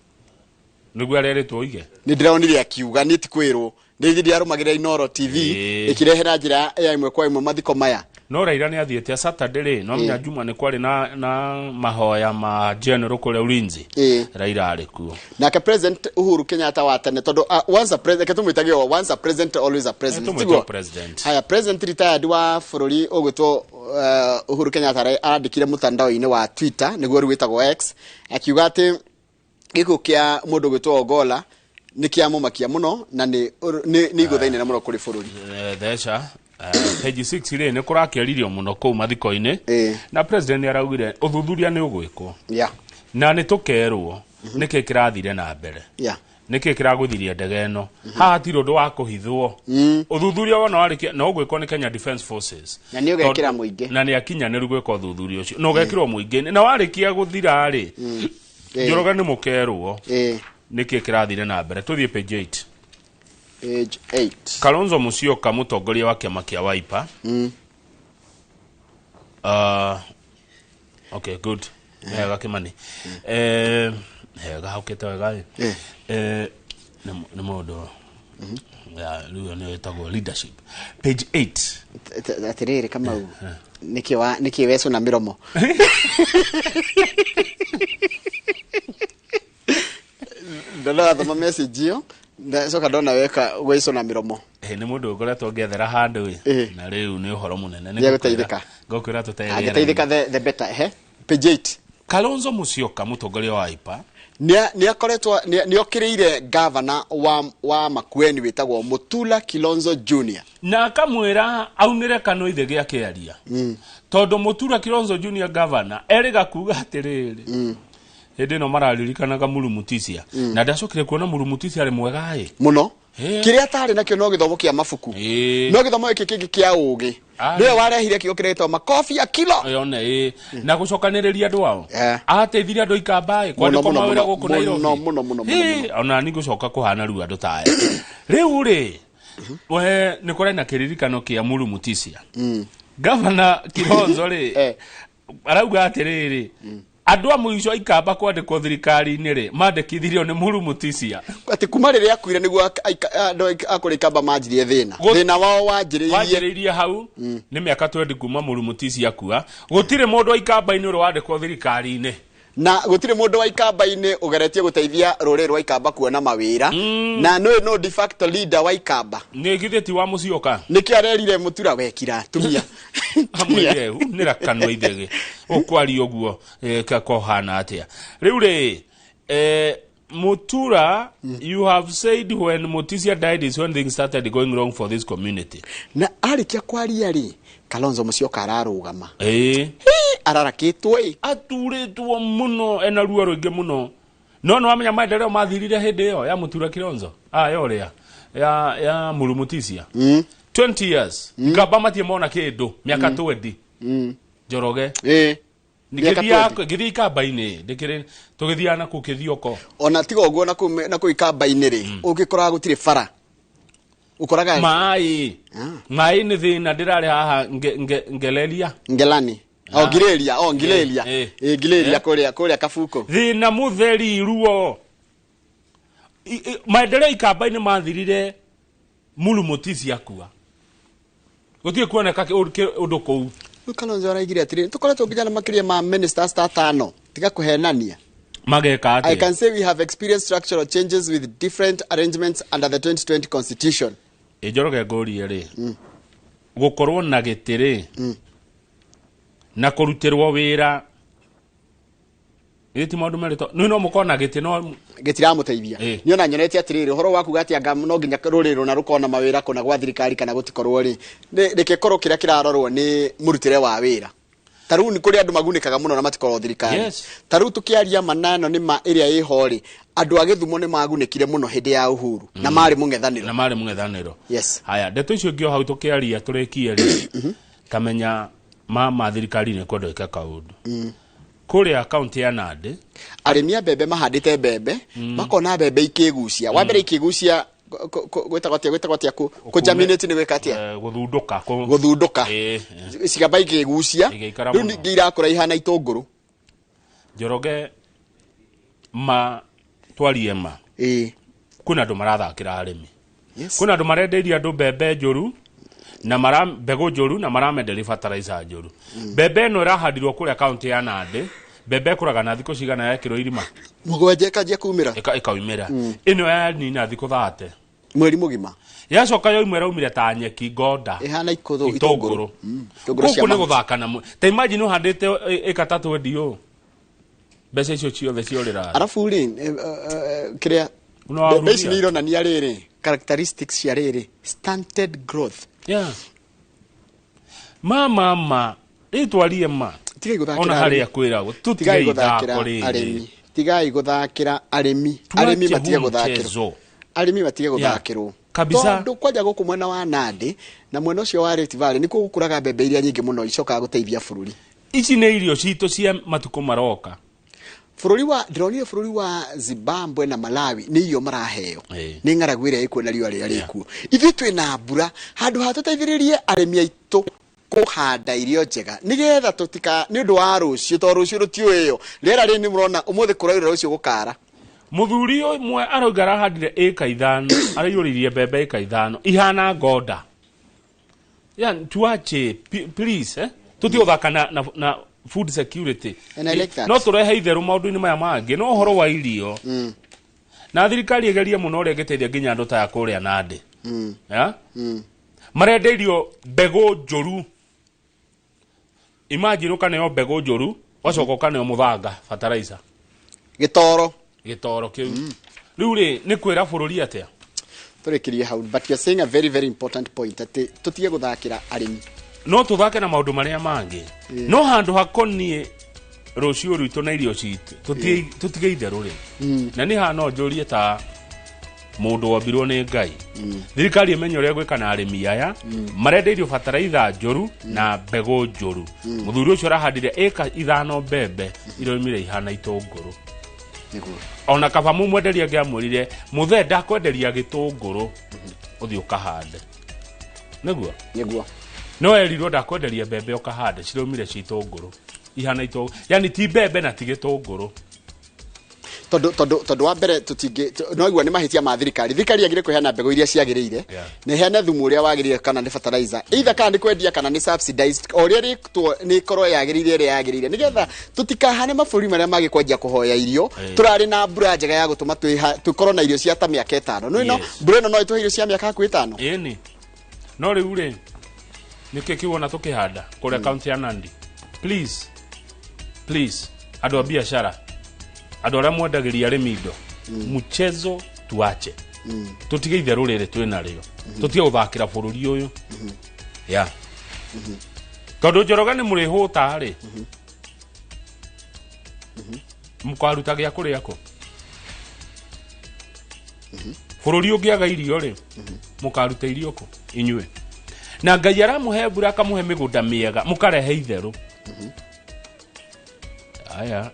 Nĩguo arerĩtwo oige. Nĩ ndĩronire akiuga, niĩ ti kwĩrwo, nĩ ndĩrarũmagĩrĩra Inooro TV ĩkĩrehe njĩra ya ĩmwe kwa ĩmwe mathiko maya. No Raila nĩ athiĩte Saturday rĩ, no menya Juma nĩ kwarĩ na mahoya ma general kũrĩa Ulinzi. Raila arĩ kuo. Nake President Uhuru Kenyatta wa tene, tondũ once a president, tũmwĩtage o, once a president always a president. Tũmwĩte Tiguo? President. Haya, president retired wa bũrũri ũgwĩtwo Uhuru Kenyatta arandĩkire mũtandao-inĩ wa Twitter, nĩguo rĩu wĩtagwo X, akiuga atĩ gĩkuũ kĩa mũndũ ũgwĩtwo Ogolla nĩ kĩamũmakia mũno na nĩ igũtha inene mũno kũrĩ bũrũri. Theca page 6 rĩ, nĩ kũrakĩaririo mũno kũu mathiko-inĩ na president nĩ araugire ũthuthuria nĩ ũgwĩkwo na nĩ tũkerwo nĩkĩ kĩrathire na mbere. Nĩkĩ kĩragũthirie ndege ĩno? Haha hatirĩ ũndũ wa kũhithwo. Ũthuthuria wona warĩkia na ũgwĩkwo nĩ Kenya Defence Forces. Na nĩ ũgekĩra mũingĩ. Na nĩ akinyanĩru gwĩka ũthuthuria ũcio na ũgekĩrwo mũingĩ, na warĩkia gũthira rĩ, Njoroge, nĩ mũkerwo nĩkĩ kĩrathire na mbere. Tũthiĩ page 8. Page 8. Kalonzo Musyoka, mũtongoria wa kĩama kĩa Wiper. Okay, good. Hega Kimani. Hega haukĩte wega ĩ. Nĩ mũndũ ya rĩu nĩ ĩtagwo leadership. Page 8. Atirĩrĩ Kamau, nĩkĩ wa nĩkĩ wecũna mĩromo? Ndanathoma message ĩyo, ndacoka ndona weka gwĩcũna mĩromo. Nĩ mũndũ ũkoretwo ngĩethera handũ ĩ, na rĩu nĩ ũhoro mũnene. Nĩ Nĩegũteithĩka. Ngũkwĩra tũteithie. Angĩteithĩka, the better. Ehe, page 8. Kalonzo Musyoka, mũtongoria wa Wiper, nĩ akoretwo nĩ okĩrĩire gavana wa Makueni wĩtagwo Mutula Kilonzo Junior. Na akamwĩra aunĩre kanua ithe gĩakĩaria, tondũ Mũtura Kilonzo Junior governor erĩga kuga atĩrĩrĩ, hĩndĩ ĩno mararirikanaga Muru Mutisia, na ndacokire kuona Muru Mutisia arĩ mwega ĩ. Mũno. Kĩrĩa atarĩ nakĩo no gĩthomo kĩa mabuku, no gĩthomo gĩkĩ kĩngĩ kĩa ũgĩ nĩwe warehire kĩo kĩretwo makobi ya kilo. Yone ĩ na gũcokanĩrĩria andũ ao, ateithirie andũ ikamba ĩ kwandĩkwo mawĩra gũkũ Nairobi. Mũno mũno mũno mũno. Ona ni gũcoka kũhana rĩu andũ ta aya rĩu rĩ, we nĩ kũrĩ na kĩririkano kĩa Muru Mutisia. Gavana Kilonzo rĩ arauga atĩrĩrĩ, andũ a mũico ikamba kwandĩkwo thirikari-inĩ rĩ, mandĩkithirio nĩ Muru Mutisia. Atĩ kuma rĩrĩa akuire nĩguo andũ a kũrĩa ikamba manjirie thĩna. Thĩna wao wanjĩrĩirie Wanjĩrĩirie hau. Nĩ mĩaka 20 kuma Muru Mutisia akua, gũtirĩ mũndũ wa ikamba-inĩ ũrĩa wandĩkwo thirikari-inĩ. Na gũtirĩ mũndũ wa ikamba-inĩ ũgeretie gũteithia rũrĩrĩ rwa ikamba kuona mawĩra, na nĩ no de facto leader wa ikamba. Nĩ githĩ ti wa Musyoka? Nĩkĩo arerire Mũtura wekira tumia. Amwĩrire nĩra kanua ithege ũkwaria ũguo, kohana atĩa rĩu rĩ? Mutura, you have said when Mutisia died is when things started going wrong for this community. Na arĩkia kwaria rĩ, Kalonzo Musyoka ararũgama. Ararakĩtwo ĩ. Aturĩtwo mũno, ena ruo rũingĩ mũno, no nĩ wamenya maendeleo mathirire hĩndĩ ĩyo ya Mutura Kilonzo aya ũrĩa ya Muru Mutisia. 20 years ikamba matie mona kĩndũ, mĩaka 20, Njoroge. Mĩaka 20. Ngĩthiĩ ikamba-inĩ ndĩkĩrĩ tũgĩthiaga na kũu kĩthioko. Ona tiga ũguo, na kũu ikamba-inĩ rĩ, ũngĩkoraga gũtirĩ bara, ũkoraga Maĩ nĩ thĩna. Ndĩrarĩ haha ngeleria. Ngelani, o ngirĩria, o ngirĩria. Ĩ ngirĩria. Kũrĩa kabuko. Thĩna mũtheri, ruo. Maendeleo ikamba-inĩ mathirire Muru Mutisia akua, gũtirĩ kuoneka ũndũ kũu. Rĩu Kalonzo araigire atĩrĩrĩ, tũkoretwo nginya na makĩria ma ministers ta atano, tiga kũhenania. Mageka I atĩa? can say we have experienced structural changes with different arrangements under the 2020 constitution. Ĩ Njoroge, ngũrie rĩ, gũkorwo na gĩtĩ rĩ na kũrutĩrwo wĩra gĩti maũndũ merĩ, to nĩ no mũkorwo na gĩtĩ no Gĩtiramũteithia. Nĩ ona nyonete atĩrĩrĩ, ũhoro wa kuga atĩ anga no nginya rũrĩrĩ rũna rũkorwo na mawĩra kũna gwa thirikari kana gũtikorwo rĩ, rĩkĩkorwo kĩrĩa kĩrarorwo nĩ mũrutĩre wa wĩra. Ta rĩu nĩ kũrĩ andũ magunĩkaga mũno na matikorwo thirikari. Ta rĩu tũkĩaria manano nĩ ma ĩrĩa ĩho rĩ, andũ a Gĩthumo nĩ magunĩkire mũno hĩndĩ ya Uhuru na marĩ mũng'ethanĩro. Na marĩ mũng'ethanĩro. Yes. Haya, ndeto icio ingĩ o hau tũkĩaria tũrĩkie rĩ, kamenya ma thirikari nĩ kwenda ĩke kaũndũ kũrĩa kaunti ya Nandĩ. Arĩmi a mbembe mahandĩte mbembe, makona mbembe ikĩgucia wa mbere, ikĩgucia gwĩtagwo atĩa kũgerminate nĩ gwĩka atĩa? Gũthundũka. Gũthundũka. Cigamba ikĩgucia. Igĩikara Rĩu mũno. ningĩ irakũra ihana itũngũrũ. Njoroge, ma twarie ma, kwĩna andũ marathakĩra arĩmi. Kwĩna andũ marendeirie andũ mbembe njũru na mara mbegũ njũru na maramenderia fertilizer njũru. Mbembe ĩno ĩrahandirwo kũrĩa kaunti ya Nandĩ, mbembe ĩkũraga na thikũ cigana yekĩrwo irima? 7 ĩkanjia kumĩra. Ĩkaumĩra. Ĩno yanina thikũ 30. Mweri mũgima. Yacoka yoimwe ĩraumire ta nyeki ngonda. Ĩhana ikũthũ. Itũngũrũ. Itũngũrũ cia Gũkũ nĩ mahuti. gũthaka na ta imagine ũhandĩte ĩka ta 20 ũũ, mbeca icio ciothe ciorĩra. Arabu rĩ, kĩrĩa No waruria. mbembe ici nĩ ironania rĩrĩ characteristics cia rĩrĩ stunted growth. Yeah. Ma rĩtwarie ma. Tigai gũthakĩra Ona arĩmi. harĩa kwĩragwo Tigai tũtige gũthakĩra ithako rĩrĩ. arĩmi. Tigai gũthakĩra arĩmi. Arĩmi Tuache matige huu gũthakĩrwo. mchezo. Arĩmi matige gũthakĩrwo. Kabisa. Tondũ kwanja gũkũ mwena wa Nandi na mwena ũcio wa Rift Valley nĩkuo gũkũraga mbembe iria nyingĩ mũno icokaga gũteithia bũrũri. Ici nĩ irio citũ cia matukũ maroka. Bũrũri wa ndĩronire bũrũri wa Zimbabwe na Malawi nĩ irio maraheo nĩ ng'aragu ĩrĩa ĩkuo na riũa rĩrĩa rĩkuo. Ithuĩ twĩna mbura handũ ha tũteithĩrĩrie arĩmi aitũ kũhanda irio njega nĩgetha tũtika nĩ ũndũ wa rũciũ, tondũ rũciũ rũtiũĩyo. Rĩera rĩrĩ nĩ mũrona ũmũthĩ kũraura, rũciũ gũkara. Mũthuri ũmwe arauga arahandire ĩka 5, araiyũririe mbembe ĩka 5 ihana ngonda. Yani tuache, please, eh? Tutige gũthaka na food security. And I like that. No tũrehe itherũ maũndũ-inĩ maya mangĩ, no ũhoro wa irio na thirikari ĩgerie mũno ũrĩa ĩngĩteithia nginya andũ ta aya kũrĩa Nandi. Yeah? Marenda irio mbegũ njũru. Imagine ũkaneo mbegũ njũru, ũgacoka ũkaneo mũthanga fertilizer. Gĩtoro. Gĩtoro kĩu. Rĩu rĩ, nĩ kwĩra bũrũri atĩa? Tũrĩkĩrie hau, but you're saying a very very important point atĩ tũtige gũthakĩra arĩmi. No tũthake na maũndũ marĩa mangĩ, no handũ hakoniĩ rũciũ rwitũ na irio citũ, tũtige itherũ rĩ. Na nĩ haha no njũrie ta mũndũ wombirwo nĩ Ngai, thirikari ĩmenye ũrĩa gwĩka na arĩmi aya marenda irio bataraitha njũru na mbegũ njũru. Mũthuri ũcio arahandire ĩka 5 mbembe iraumire ihana itũngũrũ. Ona kaba mũmwenderia angĩamwĩrire mũthee ndakwenderia gĩtũngũrũ ũthiĩ ũkahande, nĩguo nĩguo no erirwo ndakwenderia mbembe ũkahande, ciraumire ci itũngũrũ ihana itũngũrũ, yani ti mbembe na ti gĩtũngũrũ. Tondũ wa mbere tũtingĩ no igua nĩ mahĩtia ma thirikari. Thirikari yagĩrĩire kũheana mbegũ iria ciagĩrĩire na ĩheane thumu ũrĩa wagĩrĩire, kana nĩ fertilizer either, kana nĩ kwendia kana nĩ subsidized, o ũrĩa rĩtwo nĩ ĩkorwo yagĩrĩire ĩrĩa yagĩrĩire, nĩgetha tũtikahane mabũrũri marĩa mangĩ kwanjia kũhoya irio. Tũrarĩ na mbura njega ya gũtũma tũkorwo na irio cia ta mĩaka 5. No ĩno mbura ĩno no ĩtũhe irio cia mĩaka hakuhĩ 5. Ĩni no rĩu rĩ, nĩkĩ kĩwona tũkĩhanda kũrĩa kaunti ya Nandi? Please, please, andũ a biacara, andũ arĩa mwendagĩria arĩmi indo, mchezo tuache. Tũtige itherũ rĩrĩ twĩnarĩo, tũtige gũthakĩra bũrũri ũyũ ya tondũ Njoroge nĩ mũrĩhũta rĩ, mũkaruta gĩa kũrĩa kũ? Bũrũri ũngĩaga irio rĩ, mũkaruta irio kũ inyuĩ? Na Ngai aramũhe mbura, akamũhe mĩgũnda mĩega, mũkarehe itherũ aya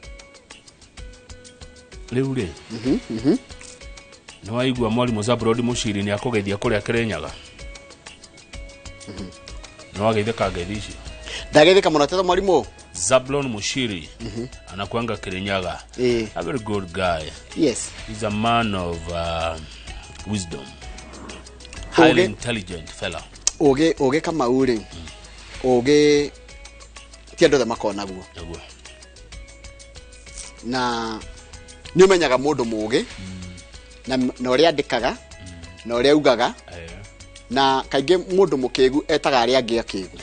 rĩu rĩ. Nĩ waigua mwarimũ Zabrod Mũciri nĩ akũgeithia kũrĩa Kĩrĩnyaga? Nĩ wageithĩka ngeithi icio? Ndageithĩka mũno tetho mwarimũ. Zablon Mushiri anakuanga Kirinyaga. A very good guy. He's a man of wisdom. Highly intelligent fella. Ũgĩ Kamau rĩ, ũgĩ ti andũ othe makoragwo naguo. Naguo. Na nĩ ũmenyaga mũndũ mũgĩ na ũrĩa andĩkaga na ũrĩa augaga, na kaingĩ mũndũ mũkĩgu etaga arĩa angĩ akĩgu.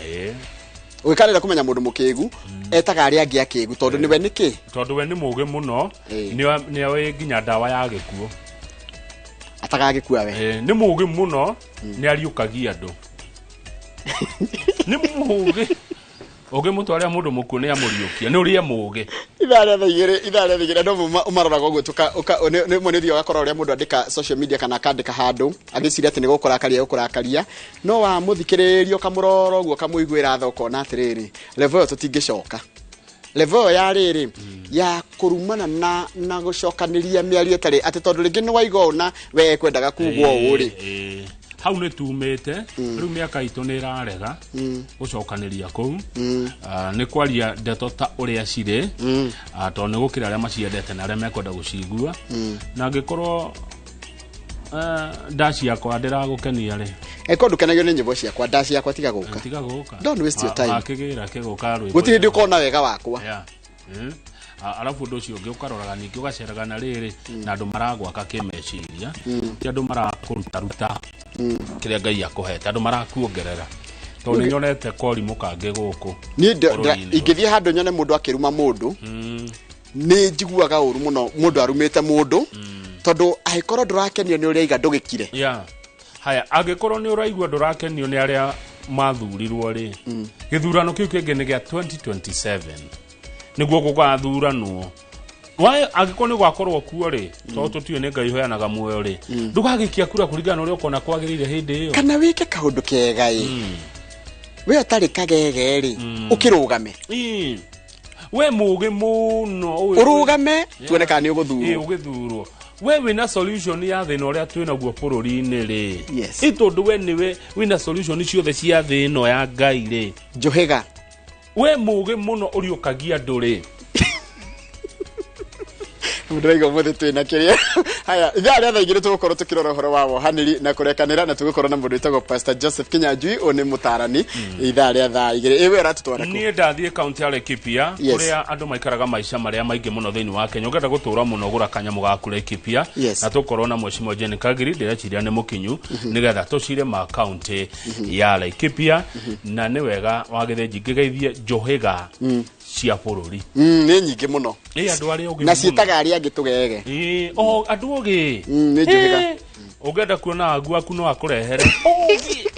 Ũgĩkanĩra kũmenya mũndũ mũkĩgu etaga arĩa angĩ akĩgu, tondũ nĩwe nĩkĩ? Tondũ we nĩ mũgĩ mũno, nĩ oĩ nginya ndawa ya gĩkuũ. Atagagĩkua we. Nĩ mũgĩ mũno, nĩ ariũkagia andũ. Nĩ mũgĩ. Ũngĩmũtwarĩra mũndũ mũkuũ nĩ amũriũkia, nĩ ũrĩa mũgĩ. Ithaa rĩa thaa igĩrĩ, ithaa rĩa thaa igĩrĩ, andũ amwe ũmaroraga ũguo rĩmwe nĩ ũthiaga ũgakora ũrĩa mũndũ andĩka social media kana akandĩka handũ agĩciria atĩ nĩ gũkũrakaria gũkũrakaria, no wamũthikĩrĩria ũkamũrora ũguo ũkamũiguĩra tha ũkona atĩrĩrĩ, level ĩyo tũtingĩcoka. Level ĩyo ya rĩrĩ ya kũrumana na gũcokanĩria mĩario ĩtarĩ atĩ tondũ rĩngĩ nĩ waigua ũũ na we ekwendaga kugwo ũũ rĩ. Hau nĩ tumĩte, rĩu mĩaka itũ nĩ ĩrarega gũcokanĩria kũu. Nĩ kwaria ndeto ta ũrĩa cirĩ, tondũ nĩ gũkĩra arĩa maciendete na arĩa mekwenda gũcigua. Na angĩkorwo ndaci yakwa ndĩragũkenia rĩ, Eko ndũkenagio nĩ nyĩmbo ciakwa, ndaci yakwa tiga gũka. Tiga gũka. Don't waste your time. Wakĩgĩra kĩgũka rwĩmbo. Gũtirĩ hĩndĩ ũkona wega wakwa. Yeah. Arabu ũndũ ũcio ũngĩ ũkaroraga ningĩ ũgaceraga na rĩrĩ na andũ maragwaka kĩmeciria, ti andũ marakũrutaruta kĩrĩa Ngai akũhete, andũ marakuongerera, tondũ nĩ nyonete korimũ kangĩ gũkũ Niĩ bũrũri-inĩ. Ingĩthiĩ handũ nyone mũndũ akĩruma mũndũ, nĩ njiguaga ũru mũno mũndũ arumĩte mũndũ, tondũ angĩkorwo ndũrakenio nĩ ũrĩa aiga ndũgĩkire. Yeah. Haya, angĩkorwo nĩ ũraigua ndũrakenio nĩ arĩa mathurirwo rĩ, gĩthurano kĩu kĩngĩ nĩ gĩa 2027 nĩguo gũgathuranwo. Wae angĩkorwo nĩ gwakorwo kuo rĩ, tondũ tũtiũĩ nĩ Ngai ũheanaga muoyo rĩ, ndũgagĩikia kura kũringana na ũrĩa ũkona kwagĩrĩire hĩndĩ ĩyo. Kana wĩke kaũndũ kega ĩ, we ũtarĩ kagege rĩ, ũkĩrũgame. Ĩĩ. We mũgĩ mũno Ũrũgame tuone kana nĩ ũgũthurwo. Ĩĩ, ũgĩthurwo. We wĩna solution ya thĩna ũrĩa twĩ naguo bũrũri-inĩ rĩ. Yes. Ĩ tondũ we nĩwe wĩna solution ciothe cia thĩ ĩno ya Ngai rĩ. Njũhĩga. We mũgĩ mũno ũriũkagia andũ rĩ. Ndĩraiga ũmũthĩ twĩna kĩrĩa. Haya, ithaa rĩa thaa 2 tũgũkorwo tũkĩrora ũhoro wa wohanĩri na kũrekanĩra, na tũgũkorwo na mũndũ wĩtagwo Pastor Joseph Kinyanjui, ũyũ nĩ mũtarani. Ithaa rĩa thaa 2 ĩ, we ũratũtwara kũ? Niĩ ndathiĩ kaunti ya Laikipia, Yes. kũrĩa andũ maikaraga maica marĩa maingĩ mũno thĩinĩ wa Kenya. Ũngĩenda gũtũra mũno, gũra kanyamũ gaku Laikipia. Yes. Na tũkorwo na Mheshimiwa Jane Kagiri, ndĩreciria nĩ mũkinyu, nĩgetha tũcire ma kaunti ya Laikipia. Na nĩ wega wa Gĩthĩnji ngĩgeithie njũhĩga cia bũrũri. Nĩ nyingĩ mũno. Ĩ, andũ arĩa ũgĩ Na mũno. ciĩtaga arĩa angĩ tũgege. Ĩ, o andũ ogĩ. Nĩ njũhĩga. Ĩ, ũngĩenda kuona agu aku no akũrehere. Ũgĩ.